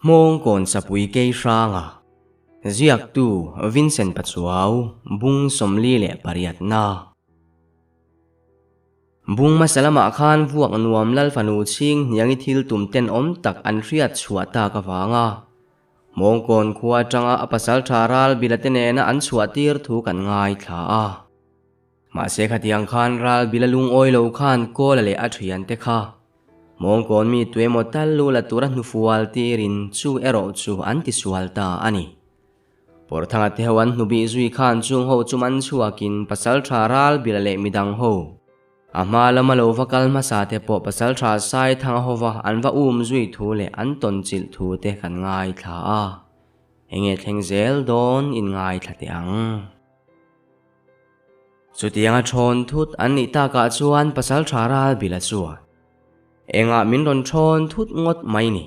Hmawngkawn Sapui Kei Hranga, Ziaktu Vincent Pachuau, Bung 48 na. Bung hmasa lamah khan vuak nuam Lal fanu chhing hniangi thil tum tenawm tak an hriat chhuah tak avanga Hmawngkawn khua atanga a pasaltha ral bila te nena an chhuah tir thu kan ngaithla a. Mahse khatiang khan ral bila lungawi lo khan Kawla leh a thiante kha Mawngkawn mi tuemaw tal lu la tura hnufual tirin chu erawh chu an tisual ta a ni. Pawrthanga te ho an hnubih zui khan chung ho chu man chhuakin pasaltha ral bila leh midang ho a hma lama lo va kal hmasa te pawh pasaltha Saithanga hova an va um zui thu leh an tawn chilh thu te kan ngaithla a, enge thleng zel dawn in ngaithla teh ang. Chutianga thawn thut an nih takah chuan Pasaltha Ralbila chuan, Engah min rawn thawn thut ngawt mai ni,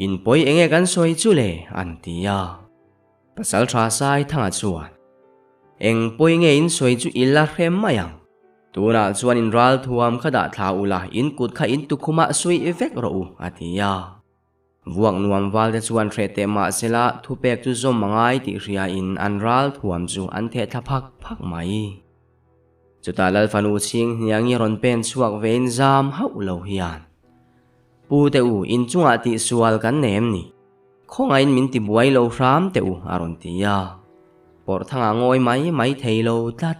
in pawi enge kan sawi chu le? an ti a. Pasaltha Saithanga chuan, Eng pawi nge in sawi chu i la hre mai ang, tunah chuan in ralthuam kha dah thla ula, in kut kha in tukhumah suih vek rawh u, a ti a. Vuak nuam val te chuan hreh teh mah sela thupek chu zawm a ngai tih hriain an ral thuam chu an theh thla phak phak mai. Chutah Lal fanu chhing hniangi rawn pen chhuak vein zam hauh lo hian, Pu te u, in chungah tihsual kan nei em ni? Khawngahin min ti buai lo hram teh u, a rawn ti a. Pawrh thangah ngawi mai mai thei lo tlat.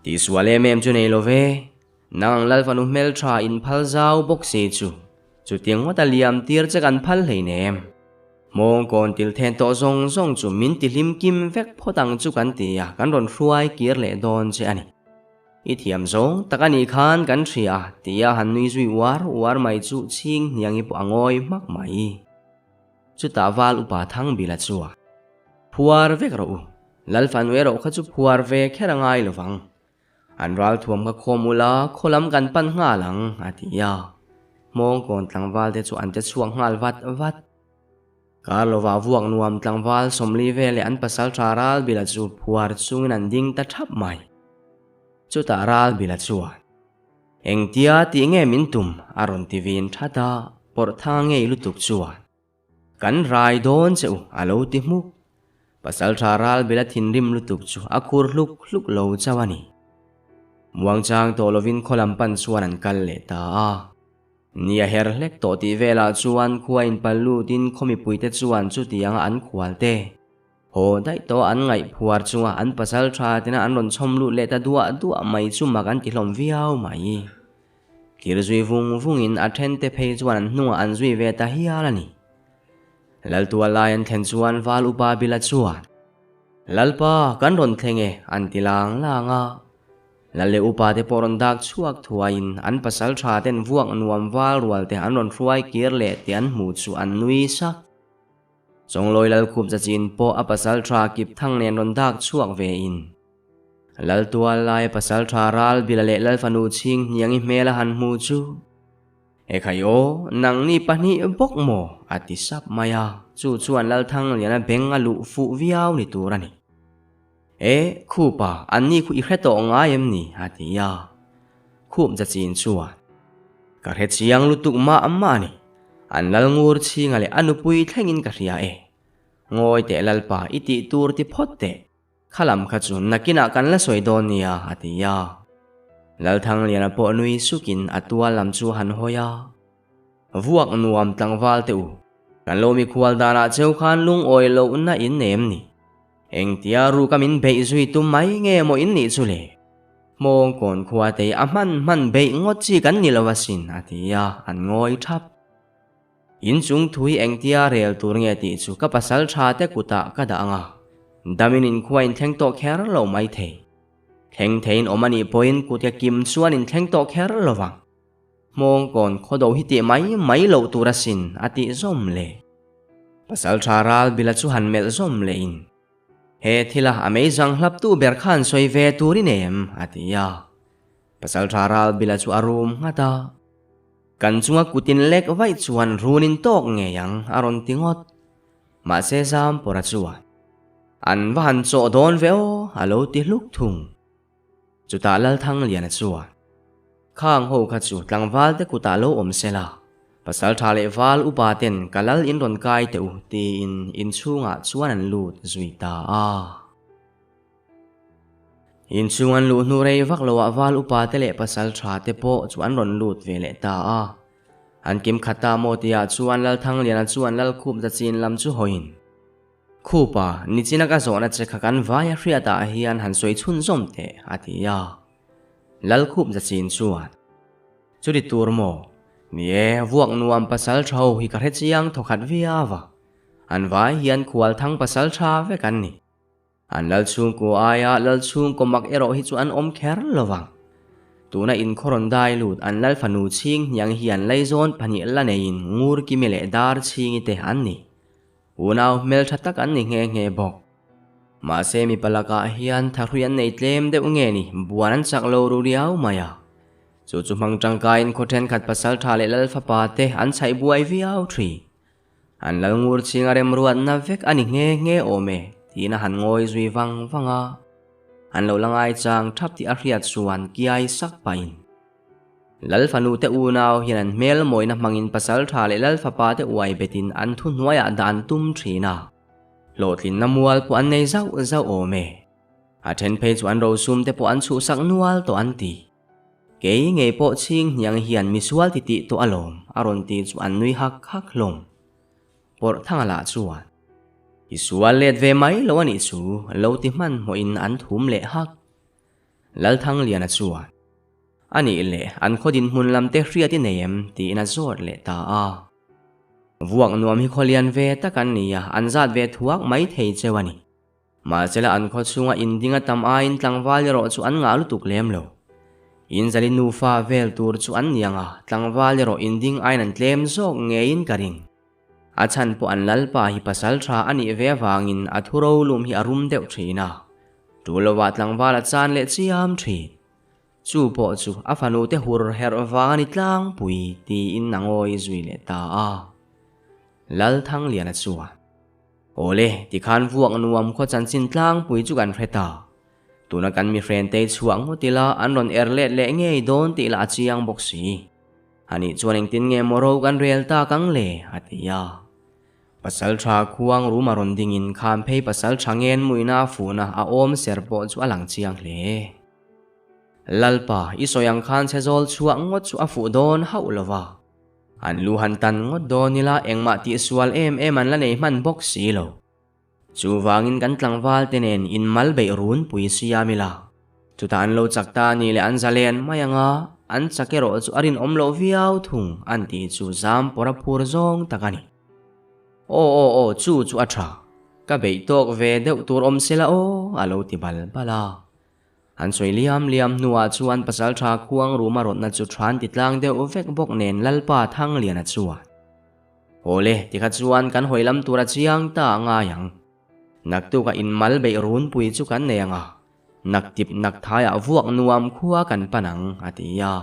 Tihsual em em chu nei lo ve, nang ang Lal fanu hmeltha in phal zau bawk si chu, chutiang ngawt a liam tir che kan phal hleinem. Hmawngkawn til then tawh zawng zawng chu min ti hlim kim vek phawt ang chu kan ti a, kan rawn hruai kir leh dawn che a ni. I thiam zawng tak a nih khan kan hria a, tia han nui zui uar uar mai chu chhing hniangi pawh a ngawi hmak mai. Chutah val upa Thangbila chuan, Phuar vek rawh u, Lalfanu erawh kha chu phuar ve kher a ngai lo vang. An ralthuam kha khawm ula khaw lam kan pan nghal ang, a ti a. Hmawngkawn tlangval te chu an che chhuak nghal vat vat. Kar lova vuak nuam tlangval 40 veleh an pasal tha Ralbila chu phuar chungin an ding ta thap mai. Chutah Ralbila chuan, Engtia tih nge min tum? a rawn ti vin that a, pawrh thang ngei lutuk chuan. Kan rai dawn che u, a lo ti hmuk. Pasaltha Ralbila thinrim lutuk chu a khur hluk hluk lo chauh a ni. Muangchang tawh lovin khaw lam pan chuan an kal leh ta a. Ni a her hlek tawh tih velah chuan khua inpal lutin khaw mipuite chuan chutianga an khual te haw daih tawh an ngaih phuar chunga an pasaltha tena an rawn chhawm lut leh ta duah duah mai chu mak an ti hlawm viau mai. Thir zui vung vungin a thente phei chuan an hnungah an zui ve ta hial a ni. Laltua lai an thlen chuan Val Upa Bila chuan, Lalpa, kan rawn thleng e, an ti lang lang a. Lal leh Upa te pawh rawn dak chhuak thuaiin an pasal tha ten vuak nuam val rual te an rawn hruai kir leh tih an hmuh chu an nui sak. Chawnglawi Lalkhup Zachin pawh a pasal tha kip thang nen rawn dak chhuak ve in, Laltual lai pasal tha ral bila leh Lal fanu chhing hniangi hmel a han hmu chu, Ekhai aw, nangni pahnih bawk maw? a ti sap mai a, chu chuan Lalthangliana beng a luh fuh viau ni tur a ni. E, Khupa, anni khu i hre tawh ngai em ni? a ti a. Khup Zachin chuan, Ka hre chiang lutuk mah mah a ni, an lal ngur chhinga leh a nupui thlengin ka hria e. Ngawi teh Lalpa, i tih tur ti phawt teh. Kha lam kha chu nakinah kan la sawi dawn nia, a ti a. Lalthangliana pawh nui sukin a tual lam chu a han hawi a. Vuak nuam tlangval teh u, kan lo mikhual danah cheu khan lungawi lohna in nei em ni? Engtia ruka min beih zui tum mai nge maw in nih chu le? Hmawngkawn khua tei a hman hman beih ngawt chi kan ni lo asin, a ti a, an ngawi thap. In chung thu hi engtia rel tur nge tih chu ka pasal tha te kutah ka dah ang a, damin inkhua in thleng tawh kher lo mai thei. Thleng theiin awm a nih pawhin kut ka kim chuan in thleng tawh kher lo vang. Hmawngkawn khawdo hi tih mai mai loh tur asin a tih zawm le. Pasal tha ral bila chu han melh zawm leh in, He thila a meizang hlaptu ber khan sawi ve tur i nei em? a ti a. Pasal tha ral bila chu a rum nghat a. Kan chunga kutin lek vaih chuan runin tawk ngei ang a rawn ti ngawt. Mahse Zampawra chuan, An va han chawh dawn ve aw a lo ti hluk thung. Chutah Lalthangliana chuan, Khang ho kha chu tlangval te kutah lo awm se la. Pasalṭha leh val upa ten ka lal in rawn kai teh u tiin inchhungah chuan an lut zui ta a. Inchhung an luh hnu rei vak loah val upa te leh pasalṭha te pawh chu an rawn lut ve leh ta a. An kim khat ta maw tihah chuan Lalthangliana chuan Lalkhup zachin lam chu hawiin, Khupa, nichina ka zawhna che kha kan vaia hriatah hian han sawi chhunzawm teh, a ti a. Lalkhup zachin chuan, Chuti tur maw? Ni e, vuak nuam pasal tha ho hi ka hre chiang thawkhat viau a. An vai hian khual thang pasal tha vek an ni. An lal chhungkaw aia lal chhungkaw mak erawh hi chu an awm kher lo vang. Tuna inkhaw rawn dai lut an lal fanu chhing hniang hian laizawn pahnih la neiin ngur kimi leh dar chhingi te an ni. Unau hmeltha tak an ni nghe nghe bawk. Mahse mipa lakah hian thahrui an nei tlem deuh nge ni buan an chak lo ru riau mai a. Chu chu hmang tangkaiin khaw thenkhat pasaltha leh lal fapa te an chhaih buai viau thin. An lal ngur chhing a remruatna vek a ni nghe nghe awm e tiin a han ngawi zui vang vang a. An lo la ngaichang thap tih a hriat chuan kiai sak pahin Lal fanu te unau hian an hmel mawina hmangin pasal tha leh lal fapa te uai betin an thu hnuaiah dah an tum thin a. Hlawhtlinna mual pawh an nei zauh zauh awm e. A then phei chu an rosum te pawh an chhuhsak nual tawh an ti. Kei ngei pawh chhing hniang hian misual ti tih tawh alawm a rawn ti chu an nui hak hak hlawm. Pawrh thanga lah chuan, I sual let ve mai lo a nih chu lo ti hmanhmawhin an thum leh hak. Lalthangliana chuan, A nih leh an khaw dinhmun lam te hriat i nei em? tiin a zawt leh ta a. Vuak nuam hi khawlian ve tak an ni a, an zat ve thuak mai thei cheu a ni. Mahsela an khaw chhunga inding a tam aiin tlangval erawh chu an ngah lutuk lem lo. Inzali nufa vel tur chu an ni ang a, tlangval erawh inding aiin an tlem zawk ngeiin ka ring. A chhan pawh an lalpa hi pasal tha a nih ve avangin a thu rolum hi a rum deuh thin a, tu lovah tlangval a chan leh chiam thin. Chu pawh chu a fanute hur herh vang a ni tlangpui tiin a ngawi zui leh ta a. Lalthangliana chuan. Awle, tikhan vuak nuam khaw chanchin tlangpui chu kan hre ta. Tuna kan mihrentei chhuah ngawt ila an rawn er let leh ngei dawn tih lah a chiang bawk si. Anih chuan engtin nge maw ro kan rel tak ang le? a ti a. Pasaltha khuang rum a rawn dingin khamphei pasaltha ngen muina a fuhna a awm ser pawh chu a lang chiang hle. Lalpa, i sawi ang khan chhe zawl chhuah ngawt chu a fuh dawn hauh lo va. An lu han tan ngawt dawn ila engmah tihsual em em an la nei hman bawk si lo. Chuvangin kan tlangval te nen inmal beih run pui siam ila. Chutah an lo chak ta a nih leh an zalen mai anga an chak erawh chu a rinawm loh viau thung an tih chu zam pawr a phur zawng tak a ni. Aw aw aw chu chu a tha. Ka beih tawk ve deuh tur awm sela aw a lo ti bal bal a. An sawi liam liam hnuah chuan pasalṭha khuang ruma rawtna chu ṭhan ti tlang deuh vek bawk nen Lalpa Thangliana chuan, Awle, tikha chuan kan hawi lam tura chiang ta a ngai ang. Naktukah inmal beih runpui chu kan nei ang a, naktip nakthaiah vuak nuam khua kan pan ang, a ti a.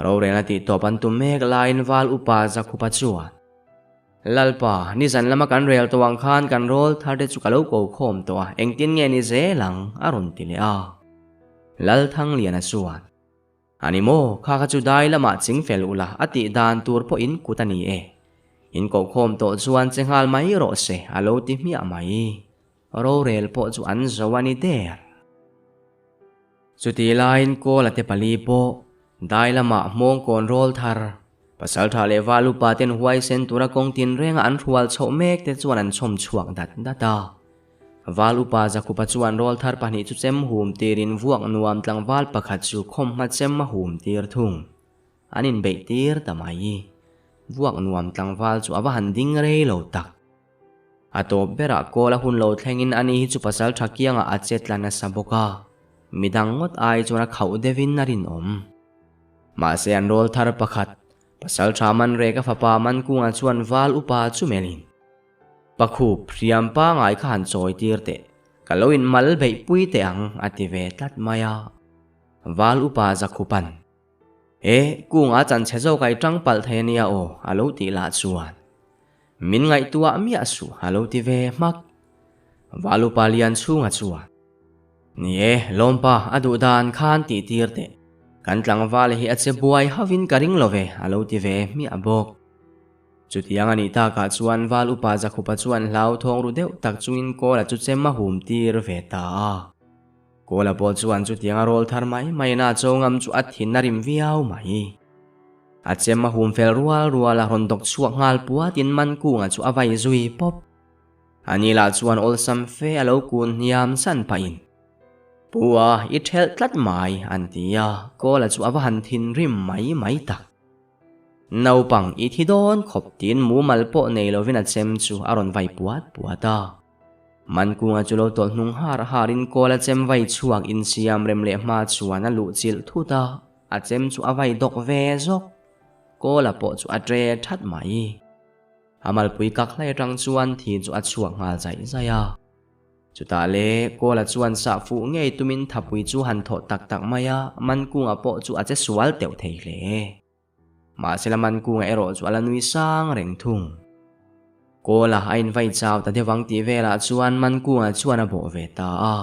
Rorelna tihtawp an tum mek laiin Val Upa Zakhupa chuan, Lalpa, nizan lama kan rel tawh ang khan kan rawl thar te chu ka lo ko khawm tawh a, engtin nge ni zel ang? a rawn ti leh a. Lalthangliana chuan, A ni maw, kha kha chu dai lamah ching fel ula, a tih dan tur pawh in kut a ni e. In koh khawm tawh chuan che nghal mai rawh se, a lo ti hmiah mai. Rorel pawh chu an zo a ni der. Chutih laiin Kawla te pali pawh dai lamah hmawngkawn rawl thar, pasaltha leh val upa ten huaisen tura kawng tinrenga an hrual chhoh mek te chuan an chhawm chhuak dat dat a. Val upa Zakhupa chuan rawl thar pahnih chu chem hum tirin vuak nuam tlangval pakhat chu khawmhma chem a hum tir thung. An inbeih tir ta mai. Vuak nuam tlangval chu a va han ding rei lo tak. A tawp berah kawl a hun lo thlengin ani hi chu pasal tha kiangah a che tla nasa bawk a, midang ngawt ai chuan a khauh deuhin a rinawm. Mahse an rawl thar pakhat, pasal tha man rek a fapa man kungah chuan val upa chu melhin, Pakhup, hriam pangai kha han chawi tir teh, ka lo in mal beih pui teh ang a ti ve tlat mai a. Val upa Zakhupan. E, kungah chanchhe zawk ai tang palh thei a nia aw, a lo tih lah chuan. Min ngaihtuah miah suh, a lo ti ve hmak. Valupa lian chhunga chuan, Ni e, lawmpa, a duh dan khan tih tir teh. Kan tlangval hi a che buai hauhin ka ring lo ve, a lo ti ve hmiah bawk. Chutiang a nih takah chuan Val upa Zakhupa chuan hlauthawng ru deuh tak chungin Kawla chu chem a hum tir ve ta a. Kawla pawh chuan chutianga rawl thar mai maina a cho ngam chu a thin a rim viau mai. A chem a hum fel rual rual a, rawn dawk chhuak nghal puatin Mankunga chu a vai zui pawp. Ani lah chuan awlsam fe a lo kun hniam san pahin, Pu a, i ṭhelh tlat mai, an ti a, Kawla chu a va han thinrim mai mai tak. Naupang i thi dawn khawp tiin mumal pawh nei lovin a chem chu a rawn vai puat puat a. Mankunga chu lo tawlh hnung har harin Kawla chem vai chhuak insiam rem leh hma chuan a luh chilh thut a, a chem chu a vai dawk ve zawk. Kawla pawh chu a ṭe ṭhat mai. A malpui kak hlai atang chuan thi chu a chhuak nghal zaih zaih a. Chutah le, Kawla chuan sah fuh ngei tumin thapui chu han thawh tak tak mai a, Mankunga pawh chu a che sual teuh thei hle. Mahsela Mankunga erawh chu a la nui sang reng thung. Kawla a invai chau ta deuh ang tih velah chuan Mankunga chuan a bawh ve ta a.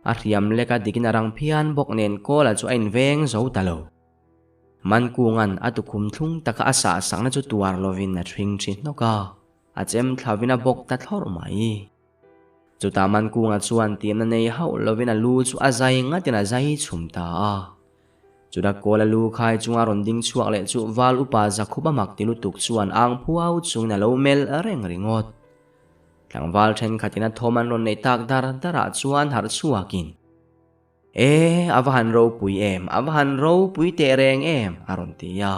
A hriam lek a dikin a rang phian bawk nen Kawla chu a inveng zo ta lo. Mankunga'n a tukhum thlung taka a sah sakna chu tuar lovin a thring thi hnawk a, a chem thlavin a bawk ta thlawrh mai. Chutah Mankunga chuan tiamna nei hauh lovin a lu chu a zai ngatin a zai chhum ta a. Chutah Kawla lu khai chunga rawn ding chhuak leh chu Val upa Zakhup a mak ti lutuk chuan ang phuau chungin a lo melh reng ringawt. Tlangval thenkhatin a thawm an rawn neih tak dar darah chuan harh chhuakin, E, a va han ropui em, a va han ropui teh reng em, a rawn ti a.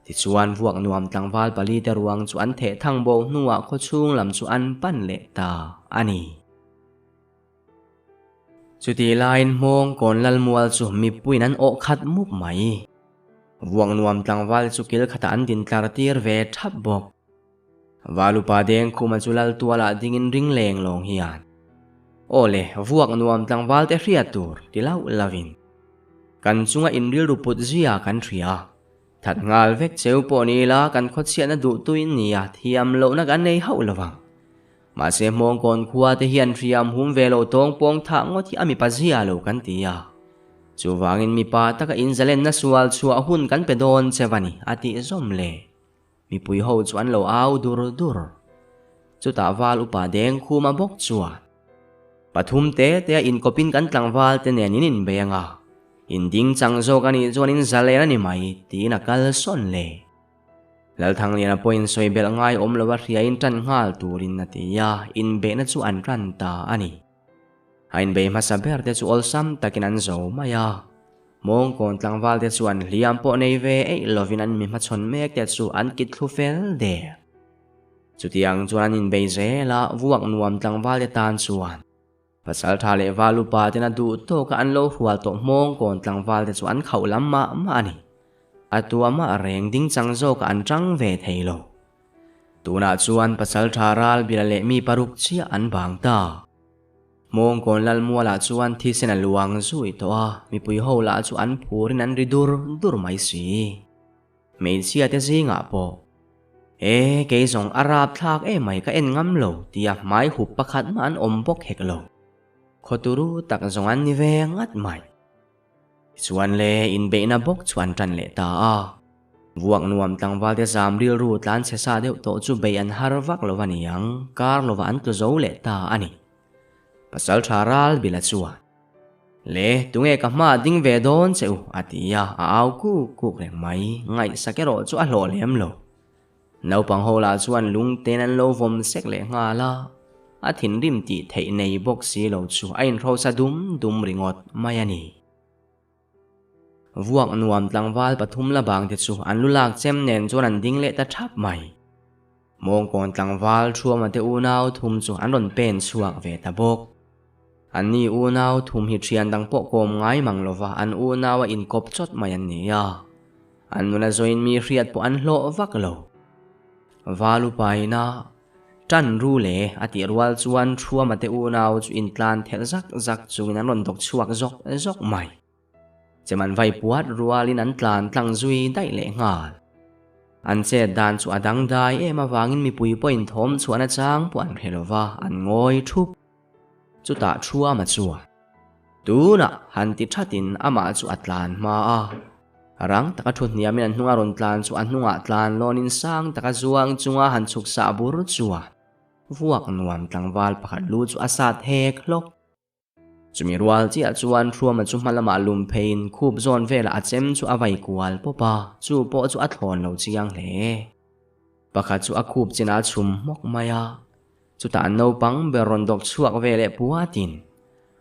Tichuan vuak nuam tlangval pali te ruang chu an theh thang bo hnuah khawchhung lam chu an pan leh ta a ni. Chutih laiin hmawng kawn lalmual chu mipuiin an awh khat mup mai. Vuak nuam tlangval chu kil khatah an din tlar tir ve thap bawk. Valupa Dengkhuma chu lal tualah dingin ring leng lawng hian, Aw le, vuak nuam tlangval te hriat tur, ti lauh lovin. Kan chunga in rilru put zia kan hria. That nghal vek cheu pawh ni ila kan khawchhiatna duh tuin nia thiam lohna kan nei hauh lovang. Mahse hmawngkawn khua te hian hriam hum ve lo tawng pawng thah ngawt hi a mipa zia lo kan ti a. Chuvangin mipa taka inzalenna sual chhuah hun kan pe dawn che va ni, a tih zawm le. Mipui ho chu an lo au dur dur. Chutah val upa deng khuma bawk chuan, Pathum te te a inkawpin kan tlangval te nen in inbei anga, in ding chang zawk a nih chuan in zalen a ni mai, tiin a kal sawn le. Lalthangliana pawhin sawi belh ngai awm lo a hriain tan nghal turin a ti a, inbeihna chu an ran ta a ni. A inbei hmasa ber te chu awlsam takin an zo mai a. Mawngkawn tlangval te chuan hliam pawh nei ve eih lovin an mi hmachhawn mek te chu an kit thlu fel der. Chutiang chuan an inbei zel a, vuak nuam tlangval te tan chuan Pasaltha leh val upa ten a duh tawka an lo hrual tawh Mawngkawn tlangval te chu an khauh lam mah mah a ni. A tuamah reng ding chang zawkah an tang ve thei lo. Tunah chuan Pasaltha Ralbila leh mi paruk chiah an bang ta. Hmawngkawn Lalmualah chuan thisen a luang zui tawh a, mipui ho lah chu an phurin an ri dur dur mai si. Hmeichhia te zingah pawh, E, kei zawng a rapthlak emai ka en ngam lo tia hmai hup pakhat mah an awm bawk hek lo. Khawturu tak zawng an ni ve ngat mai. Tichuan le, inbeihna bawk chu an tan leh ta a. Vuak nuam tlangvalte zam rilru tlan chhe sa deuh tawh chu bei an har vak lo a ni ang, kar lovah an tlu zo leh ta a ni. Pasal tha ral Bila chuan, Le, tunge ka hmaah ding ve dawn che u, a ti a, a au kuk kuk reng mai, ngaihsak erawh chu a hlawh lem lo. Naupang ho lah chuan lungten an lo vawm sek leh nghal a, a thinrim tih theih nei bawk si lo chu a inhrosa dum dum ringawt mai a ni. Vuak nuam tlangval pathum la bang te chu an lu lak chem nen chuan an ding leh ta thap mai. Mawngkawn tlangval Thuama te unau thum chu an rawn pen chhuak ve ta bawk. Anni unau thum hi thian dang pawh kawm ngai mang lova an unau a inkawp chawt mai an ni a. An nuna zawin mi hriat pawh an hlawh vak lo. Valu paina tan ru le a tih rual chuan Thuama te unau chu intlan thelh zak zak chungin an rawn dawk chhuak zawk zawk mai. Cheman vai puat rualin an tlan tlang zui daih leh nghal. An chet dan chu a dangdai em avangin mipui pawhin thawm chhuahna chang pawh an hre lova, an ngawi thup. Chutah Thuama chuan. Tunah han ti thatin amah chu a tlan hma a. Rang taka thu hniamin an hnunga rawn tlan chu a hnungah tlan lawnin sang taka zuang chunga han chhuk sah bur chuan vuak nuam tlangval pakhat lu chu a sat hek hlawk. Chumi rual chiah chuan Hruama chu hma lamah lum pheiin khup zawn velah a chem chu a vai kual pawp a, chu pawh chu a thlawn lo chiang hle. Pakhat chu a khup chinah a chhum hmawk mai a, chutah naupang ber rawn dawk chhuak ve leh puatin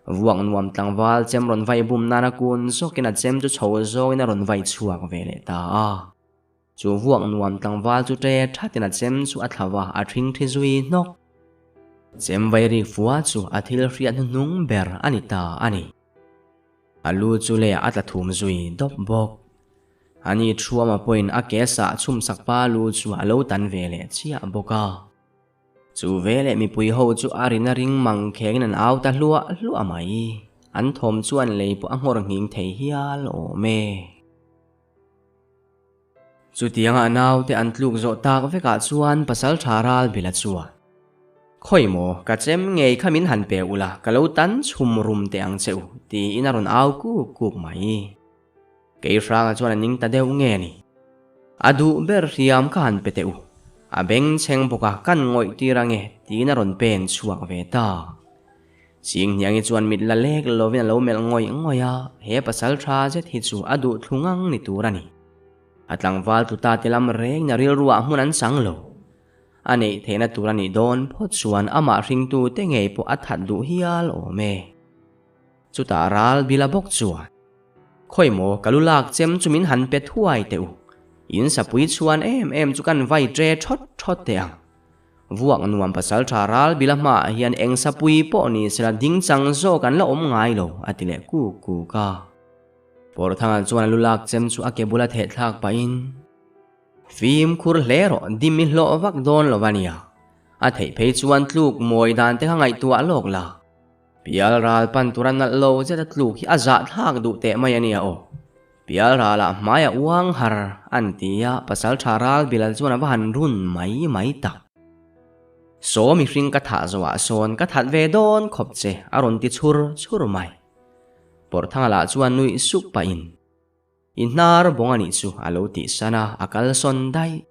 vuak nuam tlangval chem rawn vai bum nana kun zawkin a chem chu chho zawngin a rawn vai chhuak ve leh ta a. Chu vuak nuam tlangval chu ṭe ṭhatin a chem chu a thla va, a ṭhing ṭhi zui hnawk. Chem vai rik fua chu a thil hriat hnuhnung ber a ni ta a ni. A lu chu leiah a tla thum zui dawp bawk. Ani Thuama pawhin a ke sah chhumsak pa lu chu a lo tan ve leh chiah bawk a. Chu veleh mipui ho chu a rina ring mang khengin an au ta hluah hluah mai. An thawm chuan lei pawh a nghawr nghing thei hial awm e. Chutianga a naute an tluk zawh tak vekah chuan Pasalṭha Ralbila chuan, Khawi maw, ka chem ngei kha min han pe ula, ka lo tan chhum rum teh ang che u, tiin a rawn au kuk kuk mai. Keihranga chuan a ning ta deuh nge ni? A duh ber hriam kha han pe teh u, a bengchheng bawk a, kan ngawih tir ange, tiin a rawn pen chhuak ve ta. Chhinghniangi chuan mit la lek lovin a lo melh ngawih ngawih a, he pasal tha zet hi chu a duh thlu ngang ni tur a ni. A tlangval tlu ta te lam rengin a rilruah hmun an chang lo. A neih theihna tur a nih dawn phawt chuan amah hringtu te ngei pawh a that duh hial awm e. Chutah ral bila bawk chuan, Khawi maw ka lu lak chem chu min han pe thuai teh u, in sapui chhuan em em chu kan vai tre thawt thawt teh ang. Vuak nuam pasal tha ral bila hmaah hian eng sapui pawh ni sela ding chang zawk an la awm ngai lo, a ti leh kuk kuk a. Pawrthanga chuan a lu lak chem chu a ke bula theh thlak pahin, Fimkhur hle rawh, dim i hlawh vak dawn lo a nia. A theih phei chuan tluk mawi dan te kha ngaihtuah lawk la. Pial ral pan tura nalh lo zet a tluk hi a zahthlak duh teh mai a nia aw. Pial ralah hmai a uang har an ti a, pasaltha ral bilal chuan a va han run mai mai tak. Saw mihring ka thah zawhah sawn ka that ve dawn khawp che a rawn ti chhur chhur mai. Pawrthanga lah chuan nuih suk pahin. I hnar bawng a nih chu a lo tih san a, a kal sawn daih.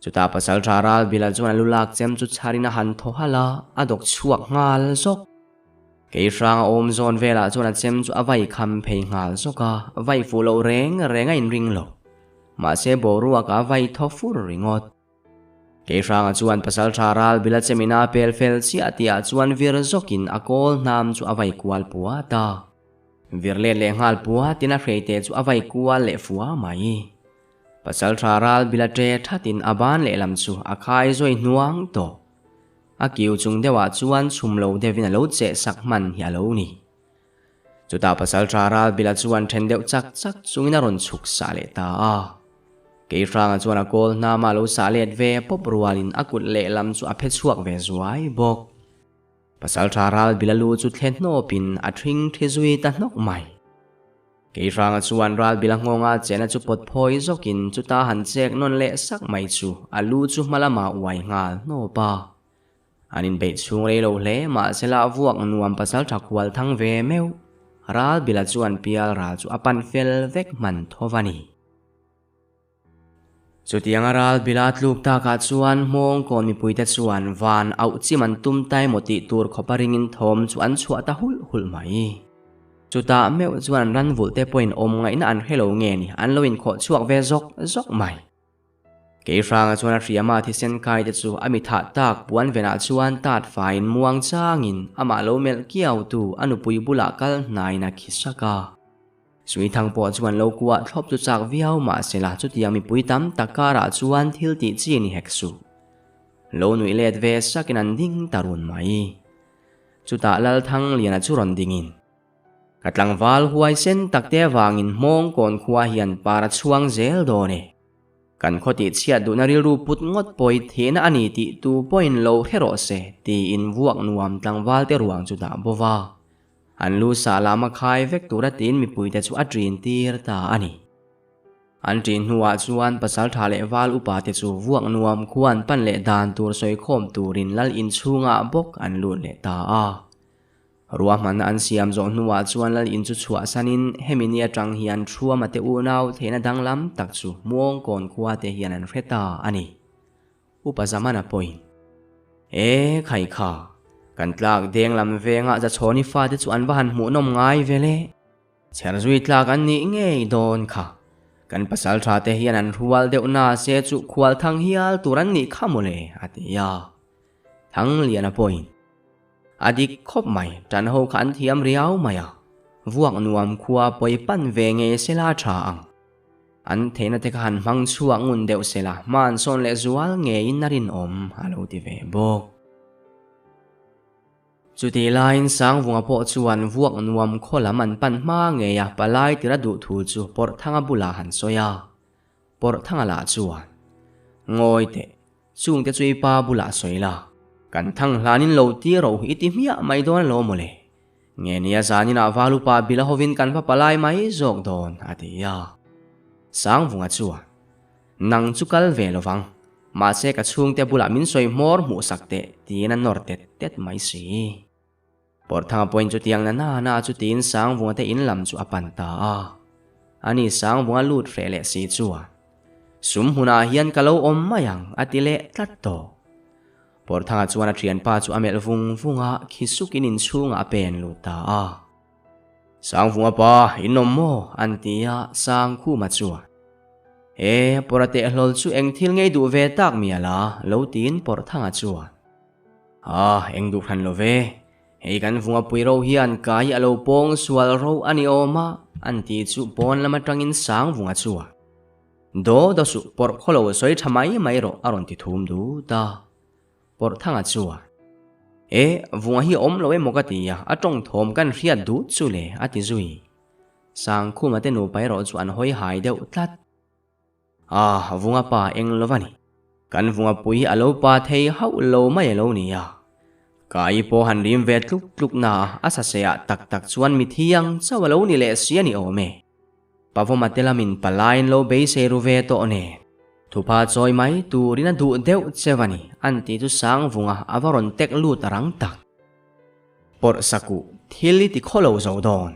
Chutah pasalṭha Ralbila chuan a lu lak chem chu chharin a han thaw halh a, a dawk chhuak nghal zawk. Keihrang a awm zawn velah chuan a chem chu a vai kham phei nghal zawk a, vai fuh loh reng reng a inring lo. Mahse boruak a vai thaw fur ringawt. Keihranga chuan pasalṭha Ralbila chemina a pel fel chiah tihah chuan vir zawkin a kawl hnam chu a vai kual puat a. Vir let leh nghal puatin a hreite chu a vai kual leh fua mai. Pasalṭha ral bila ṭe ṭhatin a ban lehlam chu a khai zawi hnuang tawh. A kiu chung deuhah chuan chhum lo deuhin a lo cheh sak hman hi a lo ni. Chutah pasalṭha ral bila chuan ṭhen deuh chak chak chungin a rawn chhuk sah leh ta a. Keihranga chuan a kawl hnama a lo sah let ve pawp rualin a kut lehlam chu a phe chhuak ve zuai bawk. Pasalṭha ral bila lu chu thle hnawpin a ṭhing ṭhi zui ta hnawk mai. Keihranga chuan ral bila nghawnga chena chu pawt phawi zawkin chuta han chek nawn leh sak mai chu a lu chu hma lamah uai nghal hnawp a. An inbeih chhung rei lo hle mahsela a vuak nuam pasalṭha khual thang ve meuh. Ral bila chuan pial ral chu a pan fel vek hman tho va ni. Chutianga ral bila tluk takah chuan Hmawngkawn mipuite chuan van auh chim an tum ta emaw tih tur khawpa ringin thawm chu an chhuah ta hulh hulh mai. Chutah meuh chuan an ran vulh te pawhin awm ngaihna an hre lo nge ni an lo inkhawh chhuak ve zawk zawk mai. Keihranga chuan a hriama thisen kai te chu a mi thah tak puan venah chuan tat faiin muang changin amah lo melh kiautu a nupui bulah kal hnaiin a khi sak a. Suithang pawh chuan lo kuah thlawp chu chak viau mahsela chutiang mipui tam tak karah chuan thil tih chi ni hek suh. Lo nuih let ve sakin an ding ta run mai. Chutah Lalthangliana chu rawn dingin, Ka tlangval huaisen takte avangin Hmawngkawn khua hian par a chhuang zel dawn e. Kan khaw tih chhiat duhna rilru put ngawt pawi thihna a ni tih tu pawhin lo hre rawh se tiin vuak nuam tlangvalte ruang chu dah bo va. An lu sah lama khai vek tura tiin mipuite chu a ṭin tir ta a ni. An ṭin hnuah chuan pasalṭha leh val upate chu vuak nuam khuan pan leh dan tur sawikhawm turin lal inchhungah bawk an lut leh ta a. Ruahmanna an siam zawh hnuah chuan lal in chu chhuahsanin hemi ni atang hian Thuama te unau theihna danglam tak chu Muangkawn khua te hian an hre ta a ni. Upa Zamana pawhin, E khai kha, kan tlak deng lam vengah Zachhawni fate chu an va han hmuhnawm ngai ve le. Chher zui tlak an nih ngei dawn kha. Kan pasal tha te hian an hrual deuh na se chu khual thang hial tur an nih kha mawle, a ti a. Thangliana pawhin, A dik khawp mai, tan ho kha an thiam riau mai a, vuak nuam khua pawi pan ve ngei se la tha ang. An theihna te kha han hmang chhuak ngun deuh se la, hma an sawn leh zual ngeiin a rinawm, a lo ti ve bawk. Chutih laiin Sangvunga pawh chuan vuak nuam khaw lam an pan hma ngei a, palai tira duh thu chu Pawrhthanga bulah han sawi a. Pawrhthanga lah chuan, Ngawi teh, chungte chu i pa bulah sawi la, kan thang hlanin lo ti ro i ti hmiah mai dawn alawm mawle. Nge nia zaninah Valupa bila hovin kan va palai mai zawk dawn, a ti a. Sangvunga chuan, Nang chu kal ve lovang, mahse ka chhungte bulah min sawi hmawr hmuh sak teh tiin a nawr tet tet mai si. Pawrthanga pawhin chutiang na na na chu tiin Sangvunga te in lam chu a pan ta a. Ani Sangvunga lut hreh leh si chuan, Sum hmunah hian ka lo awm mai ang a ti leh tlat tawh. Pawrthanga chuan a thianpa chu a melh vung vung a, khi sukin inchhungah a pen lut ta a. Sangvunga pa, in awm maw? an ti a, Sangkhuma chuan, E, pawrha teh hlawl chu eng thil ngei duh ve tak mial a, lo tiin Pawrhthanga chuan, A, eng duh hran lo ve, hei kan vunga pui ro hian kai a lo pawng sual ro a ni awm a, an ti chu pawn lam atangin Sangvunga chuan, Daw daw suh, pawrh khaw lo sawi tha mai mai rawh, a rawn ti thum dut a. Pawrhthanga chuan, E, vunga hi a awm lo emaw ka ti a, a tawng thawm kan hriat duh chu le, a ti zui. Sangkhuma te nupa erawh chu an hawi hai deuh tlat. Ah, vunga pa eng lo va ni. Kan vunga pui hi a lo pa thei hauh lo mai a lo ni a. Ka i pawh han rim ve tluk tluk na a, a saseah tak tak chuan mi thiang chauh a lo ni leh si a ni awm e. Pavawma te lamin palaiin lo beisei ru ve tawh nen. Thupa chawi mai turin a duh deuh cheu a ni, an ti chu Sangvunga a va rawn tek lut a rang tak. Pawrh sakuh, thil i ti khaw lo zo dawn.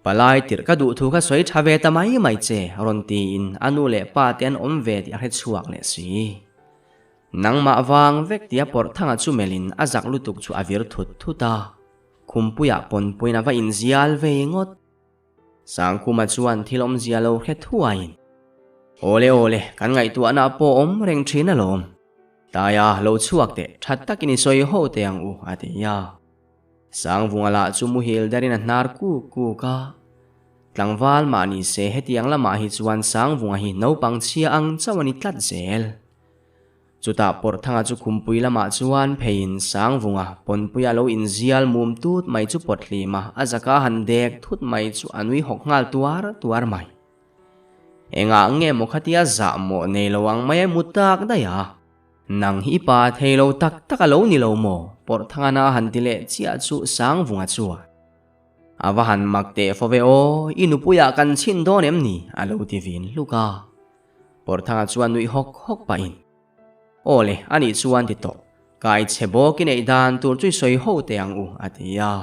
Palai tirh ka duh thu kha sawi tha ve ta mai mai che, rawn tiin a nu leh pa te an awm ve tih a hre chhuak leh si. Nangmah vang vek tia Pawrhthanga chu melhin a zak lutuk chu a vir thut thut a. Khumpuiah pawnpuiin a va inzial vei ngawt. Sangkhuma chuan thil awmzia lo hre thuaiin, Awle awle, kan ngaihtuahna pawh awm reng thin alawm. Taia, lo chhuak teh, that takin i sawi ho teh ang u, a ti a. Sangvunga lah chu muhil darin a hnar kuk kuk a. Tlangval mah ni se hetiang lamah hi chuan Sangvunga hi naupang chhia ang chauh a ni tlat zel. Chutah Pawrhthanga chu khumpui lamah chuan pheiin Sangvunga pawnpuia lo inzial mum tut mai chu pawt hlim a, a zaka han dek thut mai chu a nui hawk nghal tuar tuar mai. Engah nge maw khatia zah mawh nei lo ang mai a mu tak daih a? Nang hi i pa thei lo tak tak a lo ni lo maw? Pawrhthanga na han ti leh chiah chu Sangvunga chuan A va han mak teh fo ve aw, i nupuiah kan chhin dawn em ni? a lo ti vin hluk a. Pawrhthanga chuan nuih hawk hawk pahin, Aw le, anih chuan ti tawh, kai chhe bawk i neih dan tur chu i sawi ho teh ang u, a ti a.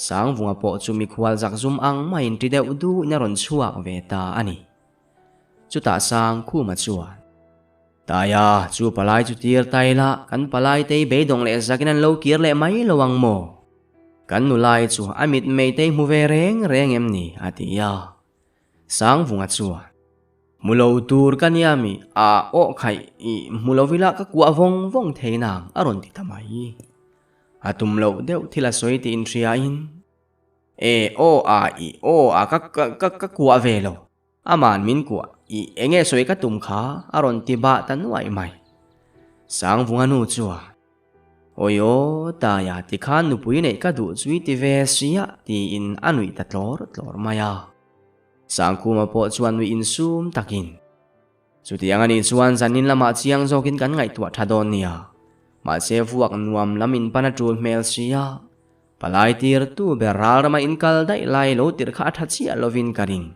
Sangvunga pawh chu mikhual zakzum ang maiin ṭi deuh duhin a rawn chhuak ve ta a ni. Chutah Sangkhuma chuan, Taia, chu palai chu tir ta ila, kan palai tei beidawng leh zakin an lo kir leh mai lo ang maw? Kan nulai chu a mitmei tei hmu ve reng reng em ni? a ti a. Sangvunga chuan, Hmu lo tur ka nia mi, a aw khaih i hmu lo ila ka kuah vawng vawng thei nang a rawn ti ta mai. A tum loh deuh thil a sawi tih inhriain, E aw a i aw a ka ka ka kuah ve lo, aman min kuah i enge sawi ka tum kha a rawn ti bah ta nuaih mai. Sangvunga nu chuan, Awi aw, Taia tikhan nupui neih ka duh chu i ti ve sia tiin a nuih ta tlawr tlawr mai a. Sangkhuma pawh chuan nuih insum takin, Chutiang anih chuan zanin lamah chiang zawkin kan ngaihtuah tha dawn nia. Mahse vuak nuam lam in pan a tul hmel sia. Palai tirtu ber ral rama in kal daih lai lo tirh kha a tha chiah lovin ka ring.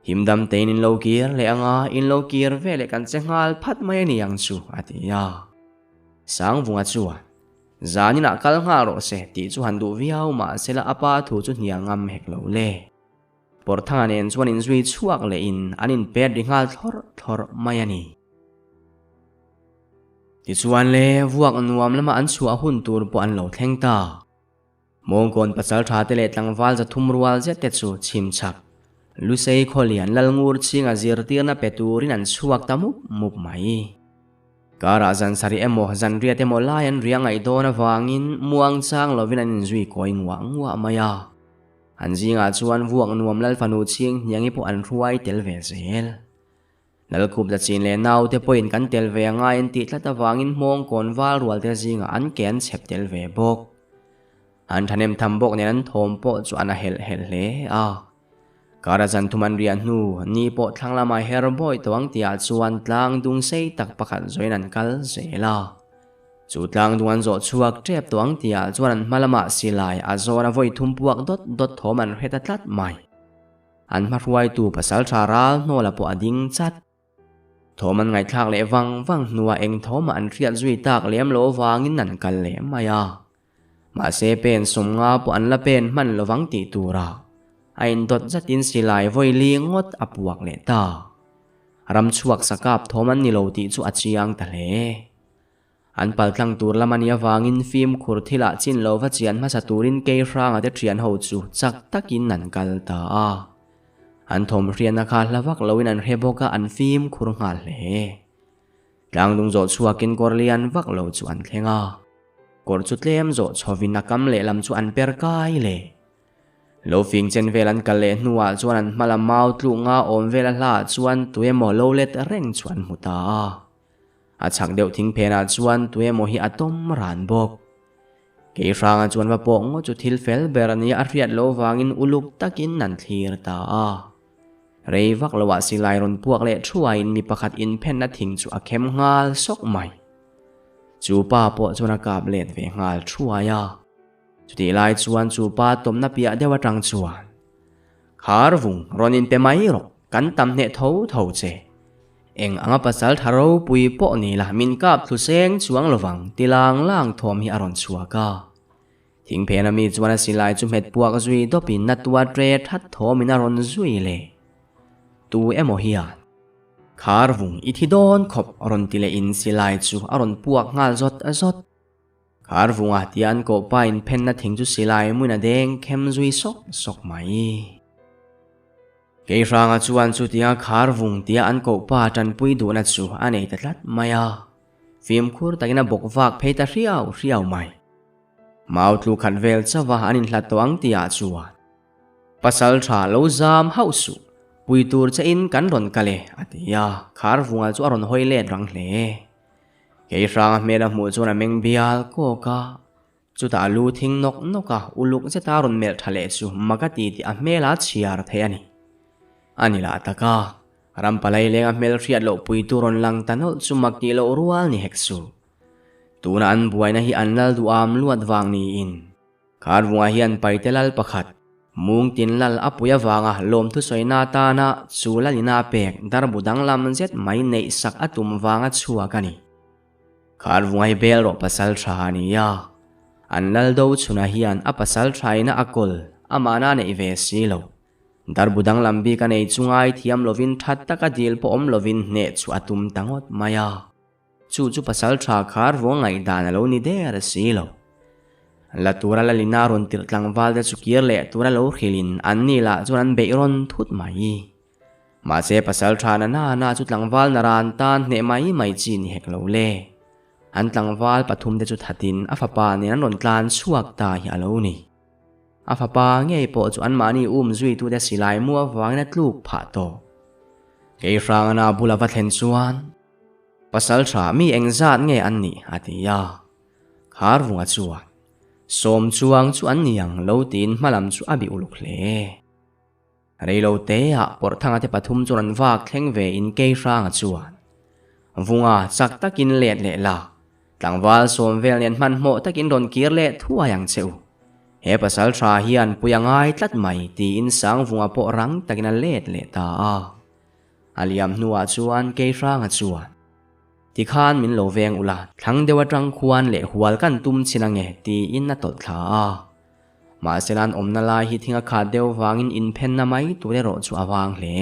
Himdam tein in lo kir leh anga in lo kir veleh kan che nghal phat mai a ni ang chu, a ti a. Sangvunga chuan. Zaninah kal nghal rawh se tih chu han duh viau mah sela a pa thu chu hnial ngam hek lo le. Pawrthanga nen chuan inzui chhuak lehin an inpet ri nghal thlawrh thlawrh mai a ni. Tichuan le, vuak nuam lama an chhuah hun tur pawh an lo thleng ta. Mawngkawn pasal tha te leh tlangval 300 rual zet te chu chhim chhak Lusei khawlian Lalngur chhinga zirtirna pe turin an chhuak ta mup mup mai. Karah zan sarih emaw zan riat emaw lai an ria ngaih dawn avangin muang chang lovin an inzui kawi nguah nguah mai a. An zingah chuan vuak nuam Lalfanu chhing hniangi pawh an hruai tel ve zel. Lalkhup Zachin leh naute pawhin kan tel ve a ngai an tih tlat avangin hmawngkawn val rual te zingah an ke an chhep tel ve bawk. An thahnem tham bawk nen an thawm pawh chu an a helh helh hle a. Kara zan thum an riah hnu ni pawh thlang lama her bawi tawh ang tihah chuan tlang dung sei tak pakhat zawin an kal zel a. Chu tlang dung an zawh chhuak tep tawh ang tihah chuan an hma lamah silai a zawn a vawi thum puak dawt dawt thawm an hre ta tlat mai. An hmahruaitu pasaltha ral hnawla pawh a ding chat. Thawm an ngaihthlak leh vang vang hnuah eng thawmah an hriat zui tak lem lo vangin an kal leh mai a. Mahse pen 50 pawh an la pen hman lovang tih tura a indawt zatin silai vawi li ngawt a puak leh ta. Ram chhuak sakap thawm an ni lo tih chu a chiang ta hle. An paltlang tur lam a nih avangin fimkhur thilah chin lo va chian hmasa turin Keihranga te thian ho chu chak takin an kal ta a. An thawmhriatna kha hla vak loin an hre bawk a, an fimkhur nghal hle. Tlangdung zawh chhuakin kawr lian vak lo chu an thleng a. Kawr chu tlem zawh chhovin a kam lehlam chu an per kai le. Lo fing chen vel an kal leh hnuah chuan an hma lam mau tluk nga awm vel a hlaah chuan tuemaw lo let reng chu an hmu ta a. A chhak deuh thing phenah chuan tuemaw hi a tawm ran bawk. Keihranga chuan va pawh ngawt chu thil fel ber a nia a hriat loh vangin uluk takin an thlir ta a. Rei vak loah silai rawn puak leh thuaiin mi pakhat inphenna thing chu a khem nghal sawk mai. Chu pa pawh chuan a kap let ve nghal thuai a. Chutih lai chuan chu pa tawmna piah deuh atang chuan, Khar vung rawn inpe mai rawh, kan tam hneh tho tho che. Eng anga pasal tha ropui pawh ni la min kap thlu seng chuang lovang ti lang lang thawm hi a rawn chhuak a. Thingphena mi chuan a silai chu hmet puak zui dawpin na tua tre that thawmin a rawn zui le. Tu emaw hian Khar vung i thi dawn khawp rawn ti leh in silai chu a rawn puak nghal zawt zawt. Khar vunga tia an koh pa in phenna thing chu silai muin a deng khem zui sawk sawk mai. Keihranga chuan chutia khar vung tia an koh pa tanpui duhna chu a nei ta tlat mai a, fimkhur takin a bawk vak phei ta hriau hriau mai. Mau tlu khat vel chauha an inhlat tawh ang tihah chuan pasal tha lo zam hauh suh, pui tur che in kan rawn kal e, a ti a, khar vunga chu a rawn hawi let rang hle. Keihranga hmel a hmuh chuan a meng bial kawk a. Chutah a lu thing nawk nawk a, uluk zeta rawn melh tha leh chu mak a ti tih a hmel a chhiar thei a ni. A ni lah tak a, ram palai leng a hmel hriat loh puitu rawn lang ta nawlh chu mak tih loh rual ni hek suh. Tuna an buaina hi an lal duham luat vang niin Kharvunga hian Paite lal pakhat, Mungtin lal a pui avanga lawmthu sawina atana chu lalina pek darbu danglam zet mai neih sak a tum vanga chhuak a ni. Khar vungai bel rawh pasal tha a ni a, an lal do chhunah hian a pasal thaina a kawl amahna neih ve si lo. Darbu danglam bik a nei chu ngai thiam lovin that taka dil pawh awm lovin hneh chu a tum ta ngawt mai a. Chu chu pasal tha khar vung ngaihdan a lo ni der si lo. La tura lalina rawn tirh tlangval te chu kir leh tura lo hrilhin an ni lah chuan an beih rawn thut mai. Mahse pasal tha na na na chu tlangval na ran tan hneh mai mai chi ni hek lo le. An tlangval pathum te chu thatin a fapa nen an rawn tlan chhuak ta hi a lo ni. A fapa ngei pawh chu anmahni um zuitute silai mu avangin a tluk phah tawh. Keihrangana bula va thlen chuan, Pasal tha mi engzat nge an nih? a ti a. Kharvunga chuan, Sawm chuang chu an ni ang lo tiin hmalam chu a bih uluk hle. Reilo te ah Pawrhthanga te pathum chuan an vak thleng ve in Keihranga chuan Vunga chak takin let leh la, tlangval sawm vel nen hmanhmawh takin rawn kir leh thuai ang che u. He pasal tha hian pui a ngai tlat mai tiin Sangvunga pawh rang takin a let leh ta a. A liam hnuah chuan Keihranga chuan. Tikhan min lo veng ula, thlang deuh atang khuan leh hual kan tum chin ange, tiin a tawlh thla a. Mahsela an awmna lai hi thing a khat deuh vangin inphenna mai tur erawh chu a vang hle.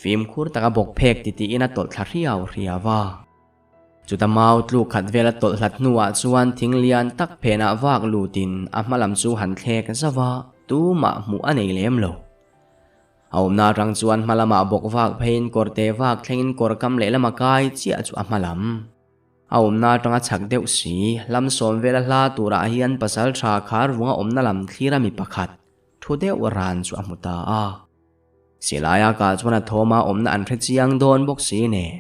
Fimkhur taka bawk phek titiin a tawlh thla hriau hriau a. Chuta mau tluk khat vel a tawlh hlat hnuah chuan thing lian tak phenah vak lutin a hma lam chu han thlek zauh a, tumah hmuh a nei lem lo. A awmna atang chuan hma lamah bawk vak pheiin kawr te vak thlengin kawr kam lehlam a kai chiah chu a hma lam. A awmna atanga chak deuh si, hlam sawm vela hla turah hian pasal tha khar vunga awmna lam thlira mi pakhat thu deuh ran chu a hmu ta a. Silaia kah chuan a thawma awmna an hre chiang dawn bawk si nen.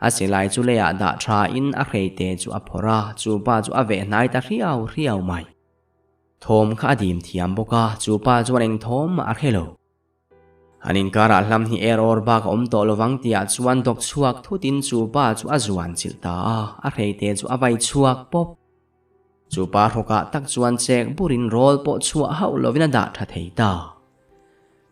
A silai chu leiah dah tha in a hrei te chu a phawrh a, chu pa chu a veh hnai ta hriau hriau mai. Thawm kha a dim thiam bawk a, chu pa chuan eng thawm mah a hre lo. An inkarah hlam hi er awr bak a awm tawh lovang tihah chuan dawk chhuak thutin chu pa chu a zuan chilh ta a, a hrei te chu a vai chhuak pawp. Chu pa hrawkah tak chuan chek burin rawl pawh chhuah hauh lovin a dah tha thei ta.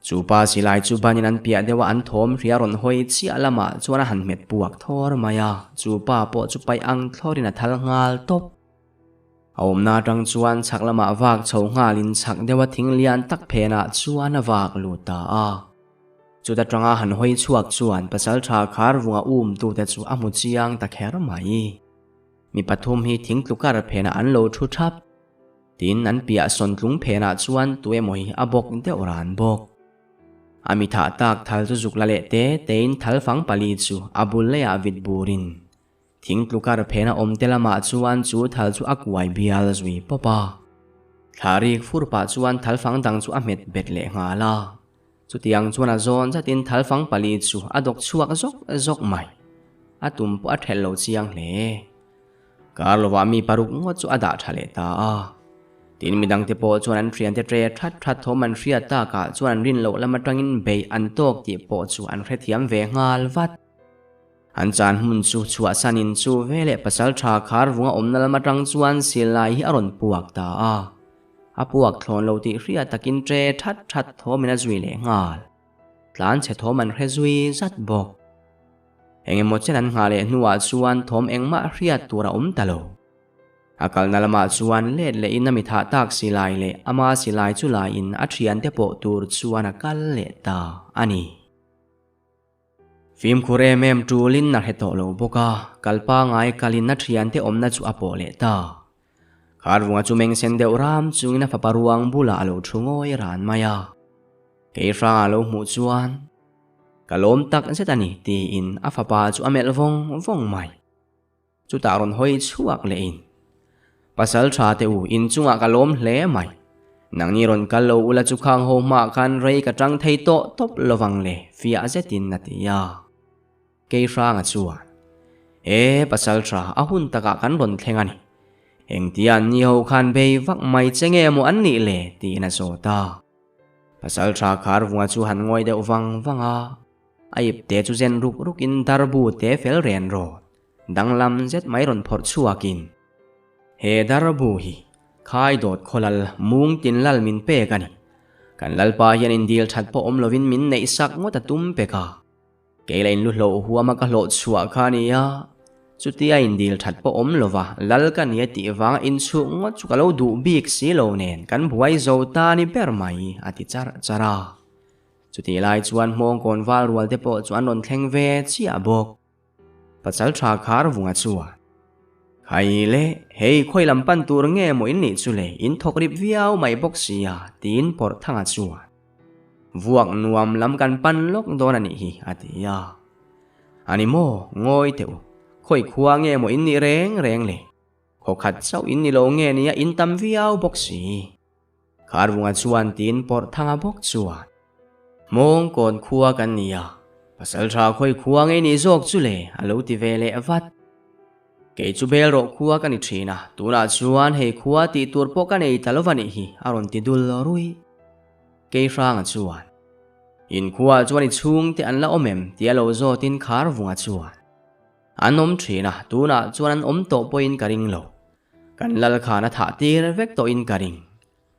Chu pa silai chu banin an piah deuh a an thawm hria rawn hawi chiah lamah chuan a han hmet puak thawr mai a, chu pa pawh chu paih ang thlawrin a thal nghal tawp. A awmna atang chuan chhak lamah vak chho nghalin chhak deuha thing lian tak phenah chuan a vak lut ta a. Chuta tanga han hawi chhuak chuan pasaltha khar vunga um tute chu a hmu chiang ta kher mai. Mi pathum hi thing tlukar phenah an lo thu thap. Tin, an piah sawntlung phenah chuan tu emaw hi a bawk deuh ran bawk. A mi thah tak thal chu zuk la leh te tein thal fang pali chu a bul leiah vit burin Thing tlukar phena awm te lamah chuan chu thal chu a kuai bial zui pawp a. Thla rik fur pah chuan thal fang dang chu a hmet bet leh nghal a. Chutiang chuan a zawn zatin thal fang pali chu a dawk chhuak zawk zawk mai. A tum pawh a thelh lo chiang hle. Kar lovah mi paruk ngawt chu a dah tha leh ta a. Tin midangte pawh chuan an thiante tre that that thawm an hriat takah chuan an rin loh lam atangin beih an tawk tih pawh chu an hrethiam ve nghal vat. An chan hmun chu chhuahsanin chu veleh pasal tha khar vunga awmna lam atang chuan silai hi a rawn puak ta a. A puak thlawn lo tih hriat takin tre that that thawmin a zui leh nghal. Tlan chhe thawm an hre zui zat bawk. Engemaw chen an nghah leh hnuah chuan thawm engmah hriat tur a awm ta lo. A kalna lamah chuan let lehin a mi thah tak silai leh ama silai chu laiin a thiante pawh tur chuan a kal leh ta a ni. Fimkhur em em tulin a hre tawh lo bawk a, kal pangai kalin a thiante awmna chu a pawh leh ta. Kharvunga chu meng sen deuh ram chungin a fapa ruang bulah a lo thu ngawi ran mai a. Kei hranga lo hmuh chuan, Ka lawm tak zet a ni tiin a fapa chu a melh vawng vawng mai. Chutah rawn hawi chhuak leh in. Pasal tha teh u, in chungah ka lawm hle mai. Nangni rawn kal lo ula chu khang ho hmaah khan rei ka tang thei tawh tawp lovang le, fiah zetin a ti a. Kei hranga chuan, E, pasal tha, a hun takah kan rawn thleng a ni. Engtia an ni ho khan bei vak mai che nge maw an nih le? tiin a zawt a. Pasal tha Kharvunga chu han ngawi deuh vang vang a. A ip te chu zen ruk rukin darbu te fel ren rawt danglam zet mai rawn phawrh chhuakin, He darbu hi khai dawt khawlal mung tin lal min pek a ni. Kan lalpa hian indil that pawh awm lovin min neih sak ngawt a tum pek a. Kei la inlu hlawh huama ka hlawh chhuah kha a ni a, chutia indil that pawh awm lova lal ka ni a tih vanga inchhuk ngawt chu ka lo duh bik si lo nen kan buai zo ta ni ber mai a ti charh charh a. Chutih lai chuan hmawngkawn val rual te pawh chu an rawn thleng ve chiah bawk. Pasal tha khar vunga chuan, Khai le, hei khawi lam pan tur nge maw in nih chu le, in thawk rip viau mai bawk sia, tiin Pawrhthanga chuan, Vuak nuam lam kan pan lawk dawn a nih hi, a ti a. A ni maw, ngawi teh u, khawi khua nge maw in nih reng reng le, khaw khat chauh in ni lo nge nia in tam viau bawk si. Kharvunga chuan tiin Pawrhthanga bawk chuan, Hmawngkawn khua kan ni a, pasal tha khawi khua ngei nih zawk chu le a lo ti ve leh vat. Kei chu bel rawh khua ka ni thin a, tunah chuan hei khua tih tur pawh ka nei ta lo va nih hi a rawn ti dul ruih. Keihranga chuan, In khuaah chuan i chhungte an la awm em? tia lo zawtin Kharvunga chuan, An awm thin a, tunah chuan an awm tawh pawhin ka ring lo. Kan lal khan a thah tir vek tawhin ka ring.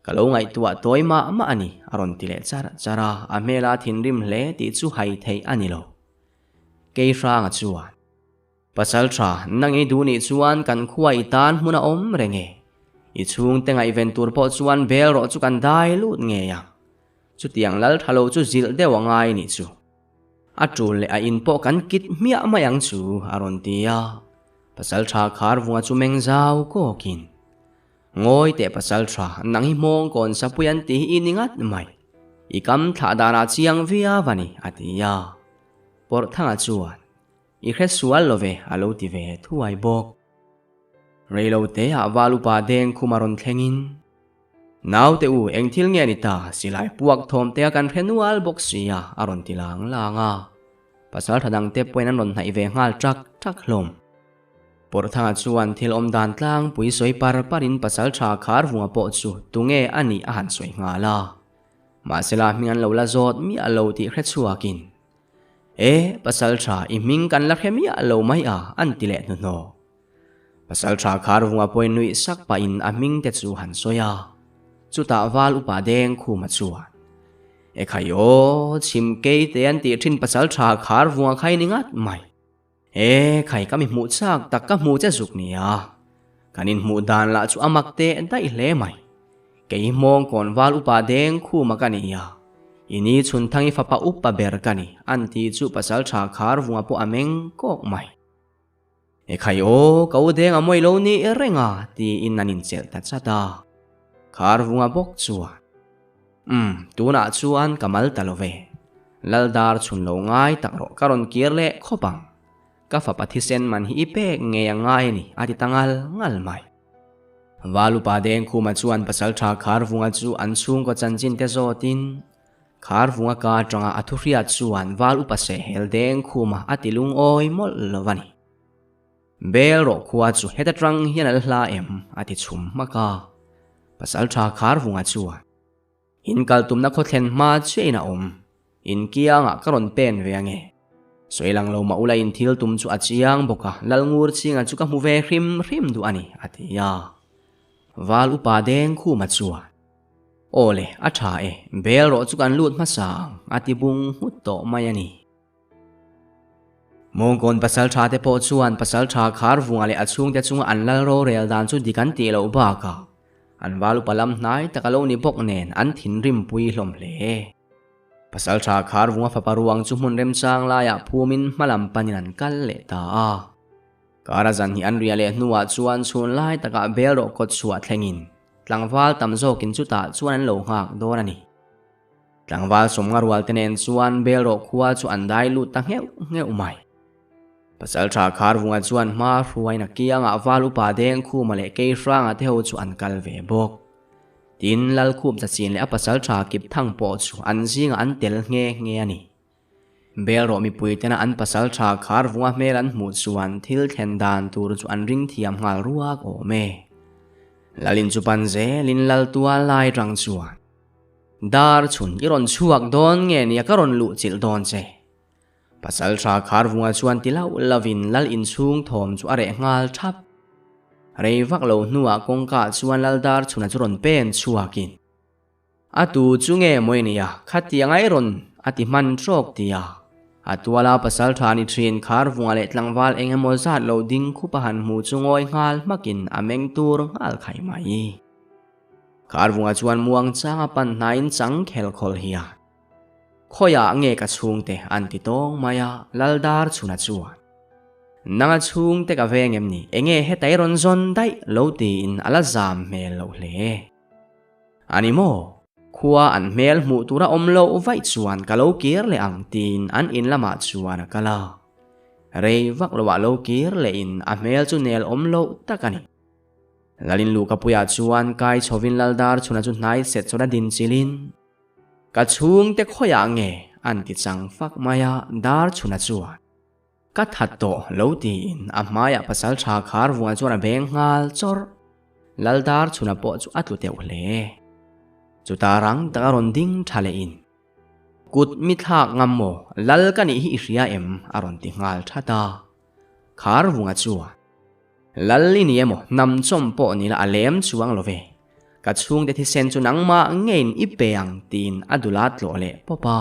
Ka lo ngaihtuah tawi mah mah a ni, a rawn ti leh char char a, a hmela thinrim hle tih chu hai theih a ni lo. Keihranga chuan. Pasalṭha, nang i duh nih chuan kan khua i tan hmun a awm reng e. I chhungte ngaihven tur pawh chuan bel rawh chu kan dai lut ngei ang. Chutiang lal ṭha lo chu zilh deuh a ngai nih chu. A ṭul leh a in pawh kan kit hmiah mai ang chu, a rawn ti a. Pasalṭha Kharvunga chu meng zau kawkin, Ngawi teh pasalṭha, nang hi hmawng kawn sapui an ti hi i ni ngat mai. I kam thlah danah chiang viau a ni, a ti a. Pawrhthanga chuan, I hre sual lo ve, a lo ti ve thuai bawk. Reilo teah val upa deng khum a rawn thlengin, Naute u, eng thil nge ni ta, silai puak thawm te a kan hre nual bawk si a, a rawn ti lang lang a. Pasalṭha dangte pawhin an rawn hnaih ve nghal ṭak ṭak hlawm. Pawrhthanga chuan thil awm dan tlangpui sawi par parin pasalṭha Kharvunga pawh chu tunge a nih a han sawi nghal a. Mahsela hming an lo la zawt miah lo tih hre chhuakin, E, pasalṭha, i hming kan la hre miah lo mai a, an ti leh hnuhnawh. Pasalṭha Kharvunga pawhin nuih sak pahin a hming te chu han sawi a. Chutah val upa deng khuma chuan, E khai aw, chhim kei te an tih ṭhin pasalṭha Kharvunga khai ni ngat mai. E khai ka mi hmuh chak tak ka hmu che zuk nia. Kan inhmuh dan lah chu a mak teh daih hle mai. Kei hmawng kawn val upa deng khuma ka ni a, i ni chhun thang i fapa upa ber ka ni an ti chu pasal tha khar vunga pawh a meng kawk mai. E khai aw, ka u deng a mawi lo ni reng a tiin an inchelh ta chat a. Khar vunga bawk chuan. Umm, tunah chuan ka mal ta lo ve. Laldar chhun lo ngai tak rawh ka rawn kir leh khawp ang. Ka fapa thisen man hi i pek ngei a ngai a ni, a ti ta ngal ngal mai. Valupa Dengkhuma chuan pasalṭha Kharvunga chu an chhungkaw chanchin te zawtin, Kharvunga ka aṭanga a thuhriat chuan Val upa Sehhel Dengkhuma a ti lungawi mawlh lo a ni. Bel rawh khua chu heta tang hian a la hla em? a ti chhum hmak a. Pasalṭha Kharvunga chuan, In kal tumna khaw thlen hma chiahin a awm. In kiangah ka rawn pen ve ange. Sawi lang lo mah ula in thil tum chu a chiang bawk a, Lalngur Chinga chu ka hmu ve hrim hrim duh a ni, a ti a. Val upa Dengkhuma chuan, Aw le, a ṭha e, bel rawh chu kan lut hmasa ang, a ti bung nghut tawh mai a ni. Mawngkawn pasalṭha te pawh chuan pasalṭha Kharvunga leh a chhungte chunga an lal rorel dan chu dik an tih loh bakah an val upa lam hnai tak a lo ni bawk nen an thinrim pui hlawm hle. Pasalṭha Kharvunga fapa ruang chu hmun remchang laiah phumin hmalam panin an kal leh ta a. Kara zan hi an riah leh hnuah chuan chhun lai takah bel rawh kawt chhuah thlengin tlangval tam zawkin chutah chuan an lo nghak dawn a ni. Tlangval sawmnga rual te nen chuan Belrawh khua chu an dai lut ta ngheuh ngheuh mai. Pasalṭha Kharvunga chuan hma hruaina kiangah val upa Dengkhuma leh Keihranga te ho chu an kal ve bawk. Tin, Lalkhup Zachin leh a pasalṭha Kipthang pawh chu an zingah an tel nghe nghe a ni. Belrawh mipui tena an pasalṭha Kharvunga hmel an hmuh chuan thil thlen dan tur chu an ring thiam nghal ruak awm e. Lalin chu pan zelin Lal tual lai rang chuan. Dar chhun i rawn chhuak dawn nge nia ka rawn luh chilh dawn che. Pasalṭha Kharvunga chuan ti lauh lovin Lal inchhung thawm chu a reh nghal thap. Rei vak lo hnuah kawngka chuan Lal dar chhuna chu rawn pen chhuakin, A tu chu nge mawi nia, khatiang ai rawn a ti hman trawk tia. A tuala pasalṭha ni ṭhin Kharvunga leh tlangval eng emaw zat lo ding khup a han hmu chu ngawi nghal hmakin a meng tur nghal khai mai. Kharvunga chuan muang changa pan hnaiin chang khel khawl hi a. Khawiah nge ka chhungte an ti tawng mai a, Laldar chhuna chuan. Nanga chhungte ka veng em ni, enge hetai rawn zawn daih lo tiin a la zam hmel loh hle. A ni maw? Khua an hmel hmuh tura awm loh vaih chuan ka lo kir leh ang tiin an in lamah chuan a kal a. Rei vak loah lo kir lehin a hmel chu nel awm loh tak a ni. Lalin Luhkapuiah chuan kai chhovin Laldar chhuna chu hnai set chawt a din chilin, Ka chhungte khawiah nge? an ti chang fak mai a, Dar chhuna chuan, Ka that tawh lo tiin a hmaiah pasalṭha Kharvunga chuan a beng nghal chawrh. Laldar chhuna pawh chu a tlu teuh hle. Chuta rang taka rawn ding ṭha lehin, Kut mi thlak ngam maw? Lal ka nih hi i hria em? a rawn ti nghal ṭhat a. Kharvunga chuan, Lal i ni emaw, hnam chawm pawh ni la a lem chuang lo ve. Ka chhungte thisen chu nangmah ngeiin i pe ang tiin a dul a tlawh leh pawp a.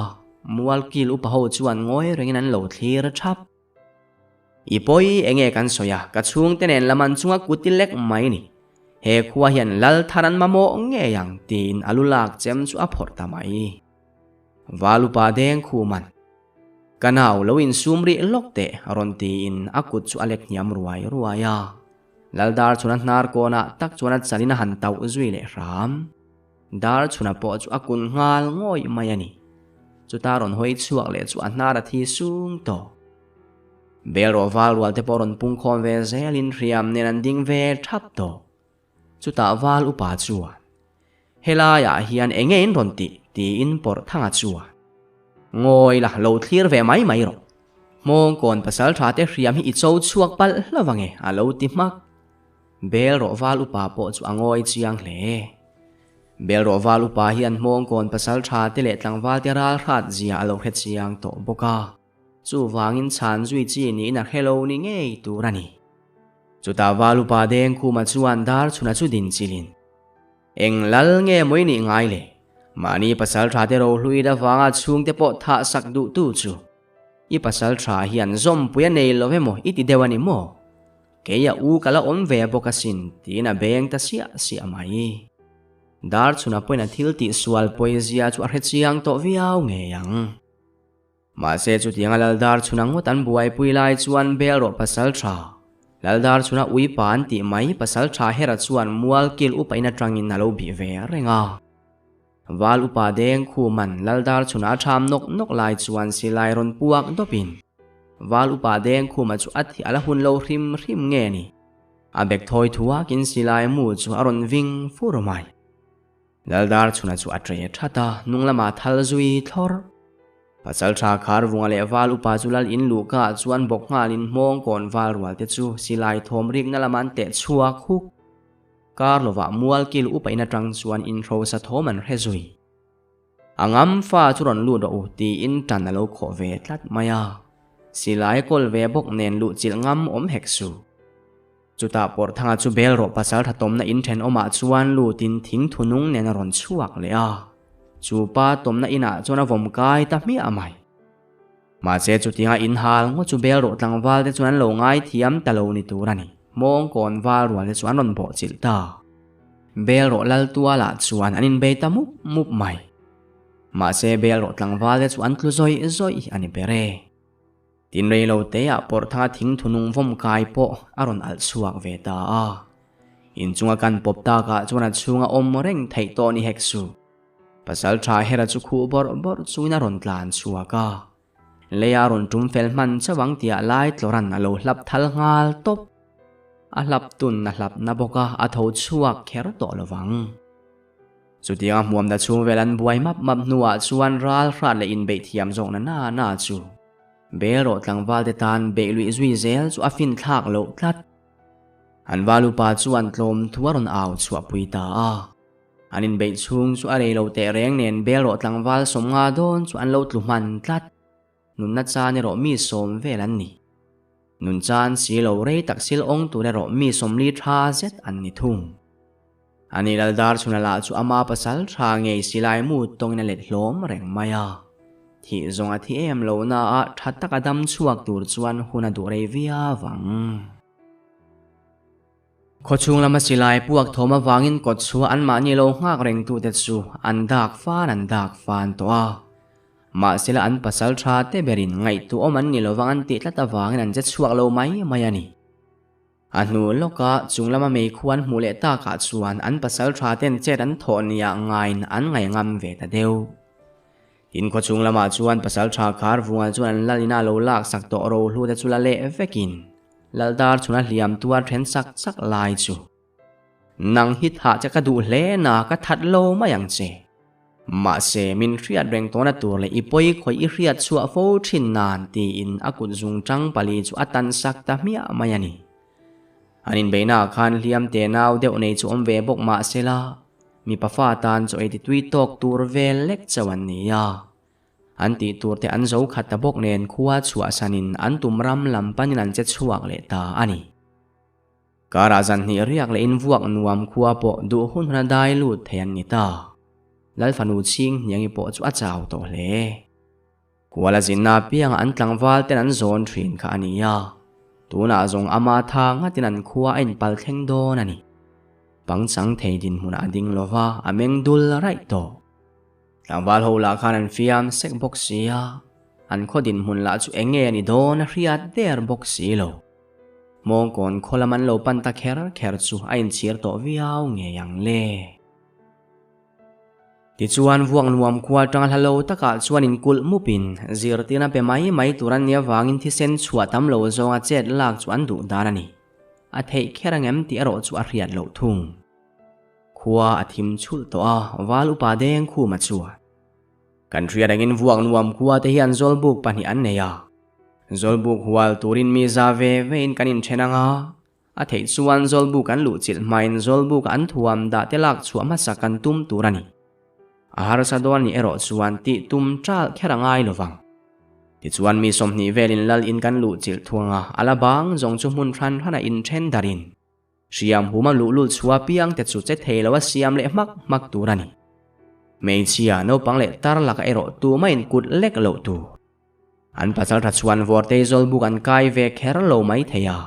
Mualkil upa ho chuan ngawi rengin an lo thlir thap. I pawi enge kan sawi a, ka chhungte nen lam an chunga kut i lek mai ni. He khua hian lal thar an mamawh ngei ang tiin a lu lak chem chu a phawrh ta mai. Valupa deng khuman, Ka nau lo insum rih lawk teh rawn tiin a kut chu a lek hniam ruai ruai a. Laldar chhuna hnar kawnah tak chuan a chalin a han tauh zui leh hram. Dar chhuna pawh chu a kun nghal ngawih mai a ni. Chuta rawn hawi chhuak leh chu a hnar a thi sung tawh. Bel rawh val rual te pawh rawn pungkhawm ve zelin hriam nen an ding ve thap tawh. Chutah val upa chuan, Helaiah hian eng nge in rawn tih? tiin Pawrhthanga chuan, Ngawi la, lo thlir ve mai mai rawh. Hmawngkawn pasal tha te hriam hi i cho chhuak palh hlauh ange a lo ti hmak. Bel rawh val upa pawh chu a ngawi chiang hle. Bel rawh val upa hian Hmawngkawn pasal tha te leh tlangval te ral hrat zia a lo hre chiang tawh bawk a. Chuvangin chhan zui chi niin a hre lo ni ngei tur a ni. Chutah val upa Dengkhuma chuan dar chhuna chu din chilin, Eng lal nge mawi nih ngai le? Mahni pasal tha te rohlui avanga chhungte pawh thah sak duh tu chu i pasal tha hian zawmpui a nei lo emaw i ti deuh a ni maw? Kei a u ka la awm ve bawk asin tiin a beng ta siah siah mai. Dar chhuna pawhin a thil tih sual pawizia chu a hre chiang tawh viau ngei ang. Mahse chutianga Laldar chhuna ngawt an buaipui lai chuan bel rawh pasal tha. Laldar chhuna uipa an tih mai pasal tha Hera chuan mual kil upa in atangin a lo bih ve reng a. Val upa deng khuman Laldar chhuna a tham nawk nawk lai chuan silai rawn puak dawpin Val upa deng khuma chu a thi a la hun lo hrim hrim nge ni. A bek thawi thuakin silai mu chu a rawn ving fur mai. Laldar chhuna chu a tre that a, hnung lamah thal zui thlawr. Pasal tha khar vunga leh val upa chu lal in luh ka ah chuan bawk nghalin hmawng kawn val rual te chu silai thawm rikna lama an teh chhuak huk. Kar lovah mual kil upa in atang chuan inhrosa thawm an hre zui. A ngam fa chu rawn lut rawh u tiin tan a lo khawh ve tlat mai a. Silai kawl ve bawk nen luh chilh ngam awm hek suh. Chutah Pawrhthanga chu bel rawh pasal tha tawmna in thenawmah chuan lutin thing thunung nen a rawn chhuak leh a, chu pa tawmna inah chuan a vawm kai ta hmiah mai. Mahse chutianga in hal ngawt chu bel rawh tlangval te chuan an lo ngai thiam ta lo ni tur a ni, hmawngkawn val rual te chu an rawn bawh chilh ta. Bel rawh lal tualah chuan an inbei ta mup mup mai. Mahse bel rawh tlangval te chu an tlu zawih zawih a ni ber e. Tin rei lo teah pawrhtha thing thunung vawm kai pawh a rawn alh chhuak ve ta a. Inchunga kan pawp takah chuan a chhunga awm reng theih tawh ni hek su. Pasal tha Hera chu khuh bawrh bawrh chungin a rawn tlan chhuak a. Leia rawn tum fel hman chauh ang tiah lai tlawran a lo hlap thal nghal tawp. A hlap tun a hlap na bawk a, a tho chhuak kher tawh lo vang. Chutianga hmuamna chhung vel an buai map map hnuah chuan ral hrat leh inbeih thiam zawk na na na chu bel rawh tlangval te tan beih luih zui zel chu a fin thlak loh tlat. An val upa chuan tlawm thu a rawn au chhuah pui ta a. An inbeih chhung chu a rei lo teh reng nen bel rawh tlangval 50 dawn chu an lo tlu hman tlat. Nunna chan erawh mi sawm vel an ni. Nun chan si lo rei tak sil awng tur erawh mi 40 tha zet an ni thung. Ani Laldar chhuna lah chu ama pasal tha ngei silai mu tawngin a let hlawm reng mai a. Thih zawng a thi em lo na a tha taka dam chhuak tur chuan hun a duh rei viau ang. Khawchhung lama silai puak thawm avangin kawt chhuah anmahni lo nghak reng tute chu an dak fan an dak fan tawh a. Mahsela an pasal tha te berin ngaihtuahawm an ni lovang an tih tlat avangin an che chhuak lo mai mai a ni. A hnu lawka chung lama meikhu an hmuh leh takah chuan an pasal tha ten chet an thawh nia ngaiin an ngaih ngam ve ta deuh. Tin khaw chung lamah chuan pasal tha khar vunga chuan an lal ina lo lak sak tawh rohlu te chu la leh vekin Laldar chhuna hliam tuar then sak sak lai chu Nang hi thah che ka duh hle na ka that lo mai ang che. Mahse, min hriat reng tawhna tur leh i pawi khawih i hriat chhuah fo thin nan tiin a kut zung tang pali chu a tan sak ta hmiah mai a ni. An inbeihnaah khan hliam te nau deuh nei chu awm ve bawk mahse la, mipa fa tan chaw ei ti tui tawk tur vel lek chauh an ni a. An tih tur te an zo khat ta bawk nen khua chhuahsanin an tum ram lam panin an che chhuak leh ta a ni. Karah zan hnih riak leh invuak nuam khua pawh duh hun huna dai lut thei an ni ta. Lal fanu chhing hniangi pawh chu a chau tawh hle. Kuala zinna apiangah an tlangval ten an zawn thin kha a ni a. Tunah zawng ama tha ngatin an khua a inpal thleng dawn a ni. Pangchang thei dinhmunah a ding lo va, a meng dul raih tawh. Tlangval ho lah khan an fiam sek bawk si a, an khaw dinhmun lah chu eng nge a ni dawn a hriat der bawk si lo. Hmawngkawn khaw lam an lo pan ta kher kher chu a inchhir tawh viau ngei ang le. Tichuan vuak nuam khua atanga hla lo takah chuan inkulh mupin zirtirna pe mai mai tur an nih avangin thisen chhuah tam lo zawnga chet lak chu an duh dan a ni. A theih kher angem tih erawh chu a hriat loh thung. Khua a thim chhulh tawh a, val upa deng khuma chuan. Kan hriat angin vuak nuam khua te hian zawlbuk pahnih an nei a. Zawlbuk hual turin mi za ve vein kan inthen ang a, A theih chuan Zawlbuk an luhchilh hmain Zawlbuka an thuam dah te lak chhuah hmasa kan tum tur a ni. A harsa dawn nih erawh chuan tih tum ṭalh kher a ngai lo vang. Tichuan mi 20 velin lal in kan luhchilh thuang a, a la bang zawng chu hmun hran hranah inṭhen darhin hriam huma luhlul chhuah piang te chu che thei lo a siam leh hmak hmak tur a ni. Hmeichhia, naupang leh tar lakah erawh tumah in kut lek loh tur. An pasal tha chuan Vawrtei Zawlbuk an kai ve kher lo mai thei a.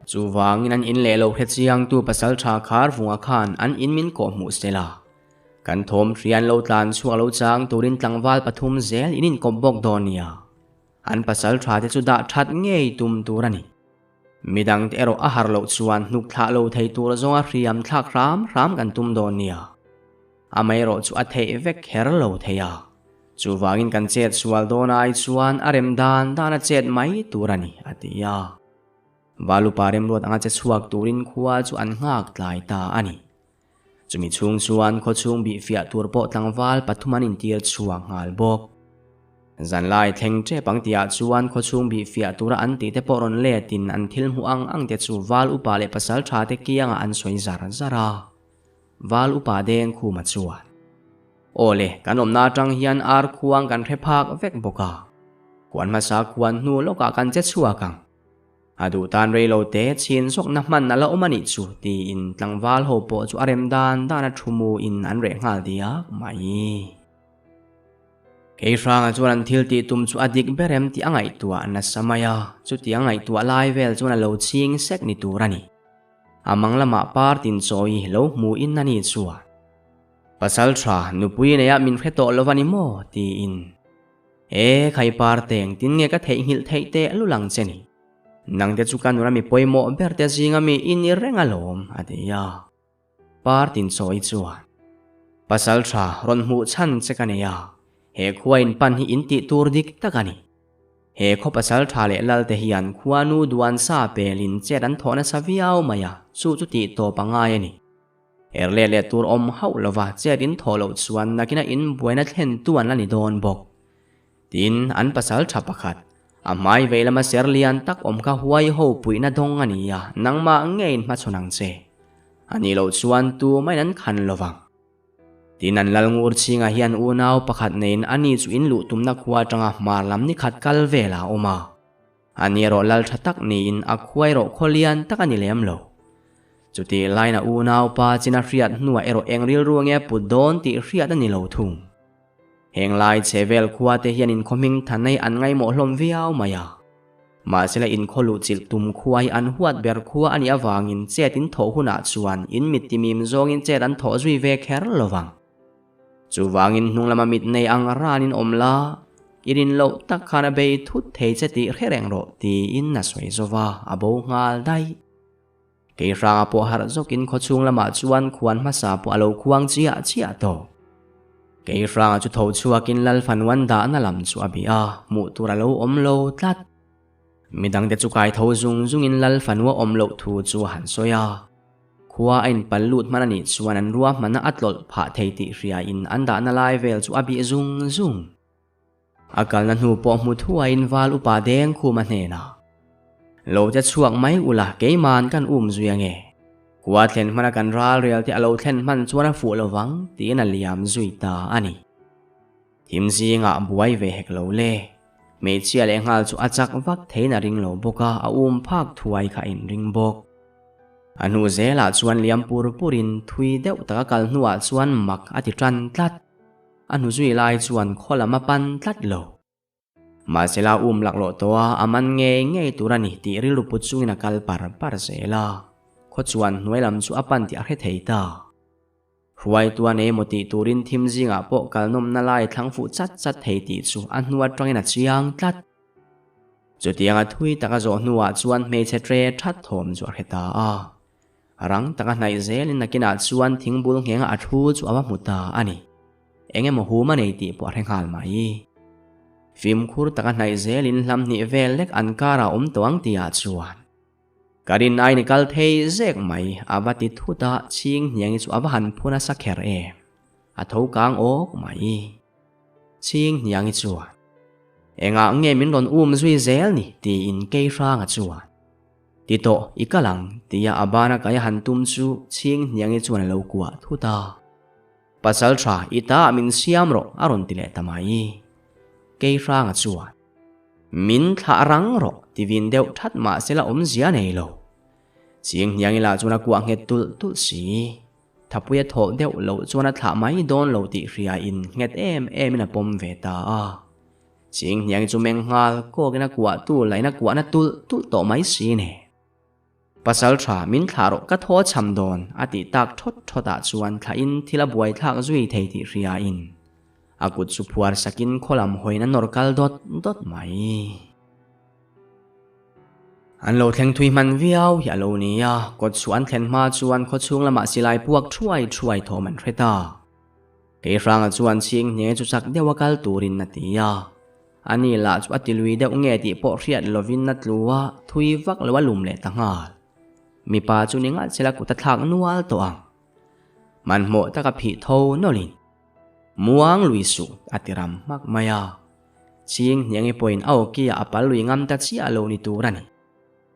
Chuvangin an in leh lo hre chiangtu pasal tha Kharvunga khan an in min kawh hmuh se la. Kan thawm hrian lo tlan chhuak lo chang turin tlangval pathum zel in inkawp bawk dawn nia. An pasal tha te chu dah that ngei tum tur a ni. Midang te erawh a har loh chuan hnuk thlah lo thei tur zawnga hriam thlak hram hram kan tum dawn nia. Amaherawh chu a theih vek kher lo thei a. Chuvangin kan chet sual dawn ai chuan a rem dan dan a chet mai tur a ni, a ti a. Valupa remruat anga che chhuak turin khua chu an nghak tlai ta a ni. Chumi chhung chuan khawchhung bih fiah tur pawh tlangval pathum an intir chhuak nghal bawk. Zanlai thleng tep ang tihah chuan khawchhung bih fiah tura an tihte pawh rawn letin an thil hmuh ang ang te chu val upa leh pasal tha te kiangah an sawi zar zar a. Val upa deng khuma chuan, Aw le, kan awmna atang hian ar khuang kan hre phak vek bawk a. Khuan hmasa khuan hnu lawkah kan che chhuak ang. A duh tan rei lo te chhin zawkna hman a la awm a nih chu tiin tlangval ho pawh chu a rem dan dan a thu mu in an reh nghal diak mai. Kei hranga chuan an thil tih tum chu a dik ber em tih a ngaihtuah nasa mai a, chuti a ngaihtuah lai vel chuan a lo chhing sek ni tur a ni. A mang lamah par tin chawi lo hmu in a ni chuan, Pasal tha nupui neia min hre tawh lo a ni maw? tiin. E khai parte engtin nge ka theihnghilh theih teh lu lang che ni. Nang te chu ka nuna mi pawimawh ber te zinga mi i ni reng alawm, a ti a. Partin chawi chuan, Pasal tha rawn hmuh chhan che ka nei a, he khua in pan hi in tih tur dik tak a ni. He khaw pasal tha leh lal te hian khuanu duan sa pelin chet an thawh nasa viau mai a, chu chu tih tawp a ngai a ni. Her leh leh tur awm hauh lova chet in thawh loh chuan nakina in buaina thlen tu an la ni dawn bawk. Tin, an pasal tha pakhat, a hmai vei lama ser lian tak awm kha huai ho puihna dawng a ni a, nangmah ngeiin hmachhawn ang che. A nih loh chuan tumah in an khan lovang. Tin, an lal ngur chhingah hian unau pakhat neiin a ni chu in luh tumna khua atanga hmar lam ni khat kal velah a awm a. A ni erawh lal tha tak niin a khuai erawh khaw lian tak a ni lem lo. Chutih laiin a unaupa chin a hriat hnuah erawh eng rilru nge put dawn tih hriat a ni lo thung. Heng lai chhe vel khua te hian inkhaw hming thanei an ngaimawh hlawm viau mai a. Mahsela inkhaw luhchilh tum khua hi an huat ber khua a nih avangin chet in thawh hunah chuan in mit timim zawngin chet an thawh zui ve kher lo vang. Chuvangin hnung lama mit nei ang ranin awm la, i rin loh tak khan a bei thut thei che tih hre reng rawh tiin a sawi zo va, a bo nghal daih. Kei hranga pawh harh zawkin khawchhung lamah chuan khuan hmasa pawh a lo khuang chiah chiah tawh. Kei hranga chu tho chhuakin Lalfanuan dahna lam chu a bih a, hmuh tur a lo awm lo tlat. Midangte chu kai tho zung zungin Lalfanua awm loh thu chu a han sawi a. Khua a inpal lut hman a nih chuan an ruahmana a tlawlh phah thei tih hriain an dahna lai vel chu a bih zung zung. A kalna hnu pawh hmu thuaiin val upa deng khum a hnenah, Lo che chhuak mai ula keiman kan um zui ange. Khua thlen hmana kan ral rial te a lo thlen hman chuan a fuh lo vang tiin a liam zui ta a ni. Thim zingah buai ve hek lo le. Hmeichhia leh nghal chu a chak vak theiin a ring lo bawk a, a um phak thuai kha a inring bawk. A hnu zelah chuan liam pur purin thui deuh taka kal hnuah chuan mak a ti tan tlat. A hnu zui lai chuan khaw lam a pan tlat lo. Mahsela um laklawh tawh a, a man ngei ngei tur a ni tih rilru put chungin a kal par par zel a. Khawchuan hnuai lam chu a pan tih a hre thei ta. Hruaitu a nei emaw tih turin thim zingah pawh kalnawmna lai thlang fuh chat chat thei tih chu a hnu atangin a chiang tlat. Chutianga thui taka zawh hnuah chuan hmeichhe tre that thawm chu a hre ta a. Rang taka hnaih zelin nakinah chuan thingbul nghenga a thu chu a va hmu ta a ni. Eng emaw hum a nei tih pawh a hre nghal mai. Fimkhur taka hnaih zelin hlam hnih vel lek an karah awm tawh ang tihah chuan. Ka rin ai ni kal thei zek mai, a va ti thut a, chhing hniangi chu a va han phu nasa kher em. A tho kang awk mai. Chhing hniangi chuan, Engah nge min rawn um zui zel ni? tiin kei hranga chuan, Ti tawh, i kal ang, tia a bana kai a han tum chu chhing hniangi chuan a lo kuah thut a. Pasal tha, i ta ah min siam rawh, a rawn ti leh ta mai. Kei hranga chuan. Min thlah rang rawh ti vin deuh that mah se la awmzia nei lo. Ching hniang ila chuan a kuah nghet tulh tulh si. Thapui a thawh deuh loh chuan a thlah mai dawn lo tih hria in nghet em em in a pawm ve ta a. Ching hniang chu meng nghal kawk in a kuah tu lah in a kuah na tulh tulh tawh mai si ne. Pasal tha min thlah rawh ka thaw cham dawn a tih tak thawt thawt ah chuan thlah in thil a buai thlak zui thei tih hria in a kut chu phuar sak in khaw lam hawiin a nawr kal dawt dawt mai. An lo thleng thui hman viau hi a lo ni a, kawt chhuah an thlen hma chuan khaw chhung lamah silai puak thuai thuai thawm an hre ta. Kei hranga chuan chhing hne chu chak deuh a kal turin a ti a. Ani lah chu a ti lui deuh nge tih pawh hriat lovin a tlu a, thui vak lo a lum leh ta nghal. Mipa chu ni ngat sela kut a thlak nual tawh ang. Hmanhmawh taka phih tho nawlhin, Muang lui suh, a ti ram hmak mai a. Chhing hniangi pawhin a awkiah a pal lui ngam ta chiah lo ni tur a ni.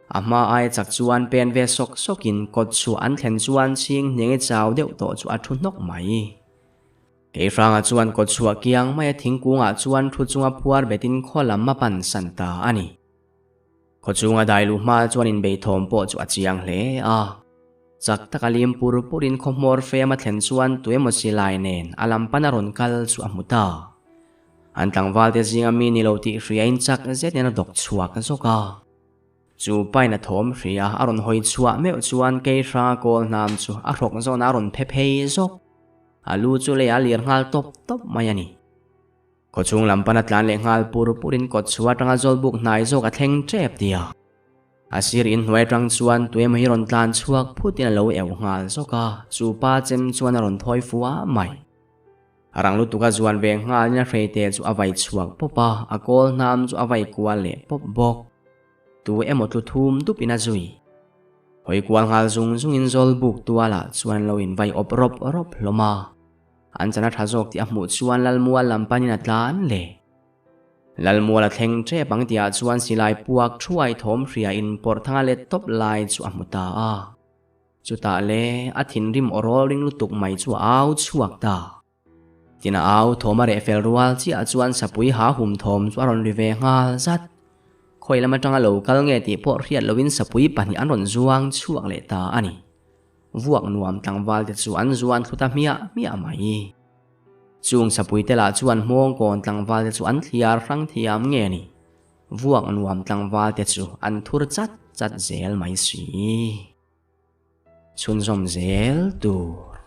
A hma aia chak chuan pen ve sawk sawkin kawt chhuah an thlen chuan chhing hniangi chau deuh tawh chu a thu hnawk mai. Kei hrangah chuan kawt chhuah kiang maia thingkungah chuan thu chunga phuar betin khaw lam a pan san ta a ni. Khaw chunga dai luh hma chuan inbeithawm pawh chu a chiang hle a. Chak taka lim pur purin khaw hmawr fem a thlen chuan tuemaw silai nen a lam pan a rawn kal chu a hmu ta. An tlangvalte zinga mi ni lo tih hriain chak zetin a dawk chhuak zawk a. Chu pain a thawm hria a rawn hawi chhuah meuh chuan kei hranga kawl hnam chu a hrawk zawnah a rawn phe phei zawk. A lu chu lei a lir nghal tawp tawp mai a ni. Khawchhung lam pana tlan leh nghal pur purin kawt chhuah atanga zawlbuk hnai zawk a thleng tep tia. A sir in hnuai atang chuan tuemaw hi rawn tlan chhuak phutin a lo eu nghal zawk a, chu pa chem chuan a rawn thawi fua mai. A rang lutuk a zuan ve nghalin a hreite chu a vai chhuak pawp a, a kawl hnam chu a vai kual leh pawp bawk. Tu emaw tlu thum dupin a zui. Hawi kual nghal zung zungin Zawlbuk tualah chuan lo invai awp rawp rawp hlawm a. An chana tha zawk tih a hmuh chuan Lalmual lam panin a tlan le. Lalmual a thleng tep ang tihah chuan silai puak thuai thawm hriain pawrhthanga let tawp lai chu a hmu ta a. Chutah le a thinrim aw rawl ring lutuk mai chu a au chhuak ta. Tin a au thawm a reh fel rual chiah chuan sapui ha hum thawm chu a rawn ri ve nghal zat. Khawi lam atanga lo kal nge tih pawh hriat loin sapui pahnih an rawn zuang chhuak leh ta a ni. Vuak nuam tlangval te chu an zuan thlu ta hmiah hmiah mai. Chung sapui te lah chuan hmawngkawn tlangval te chu an thliar hrang thiam nge ni. Vuak nuam tlangval te chu an thur chat chat zel mai si. Chhunzawm zel tur.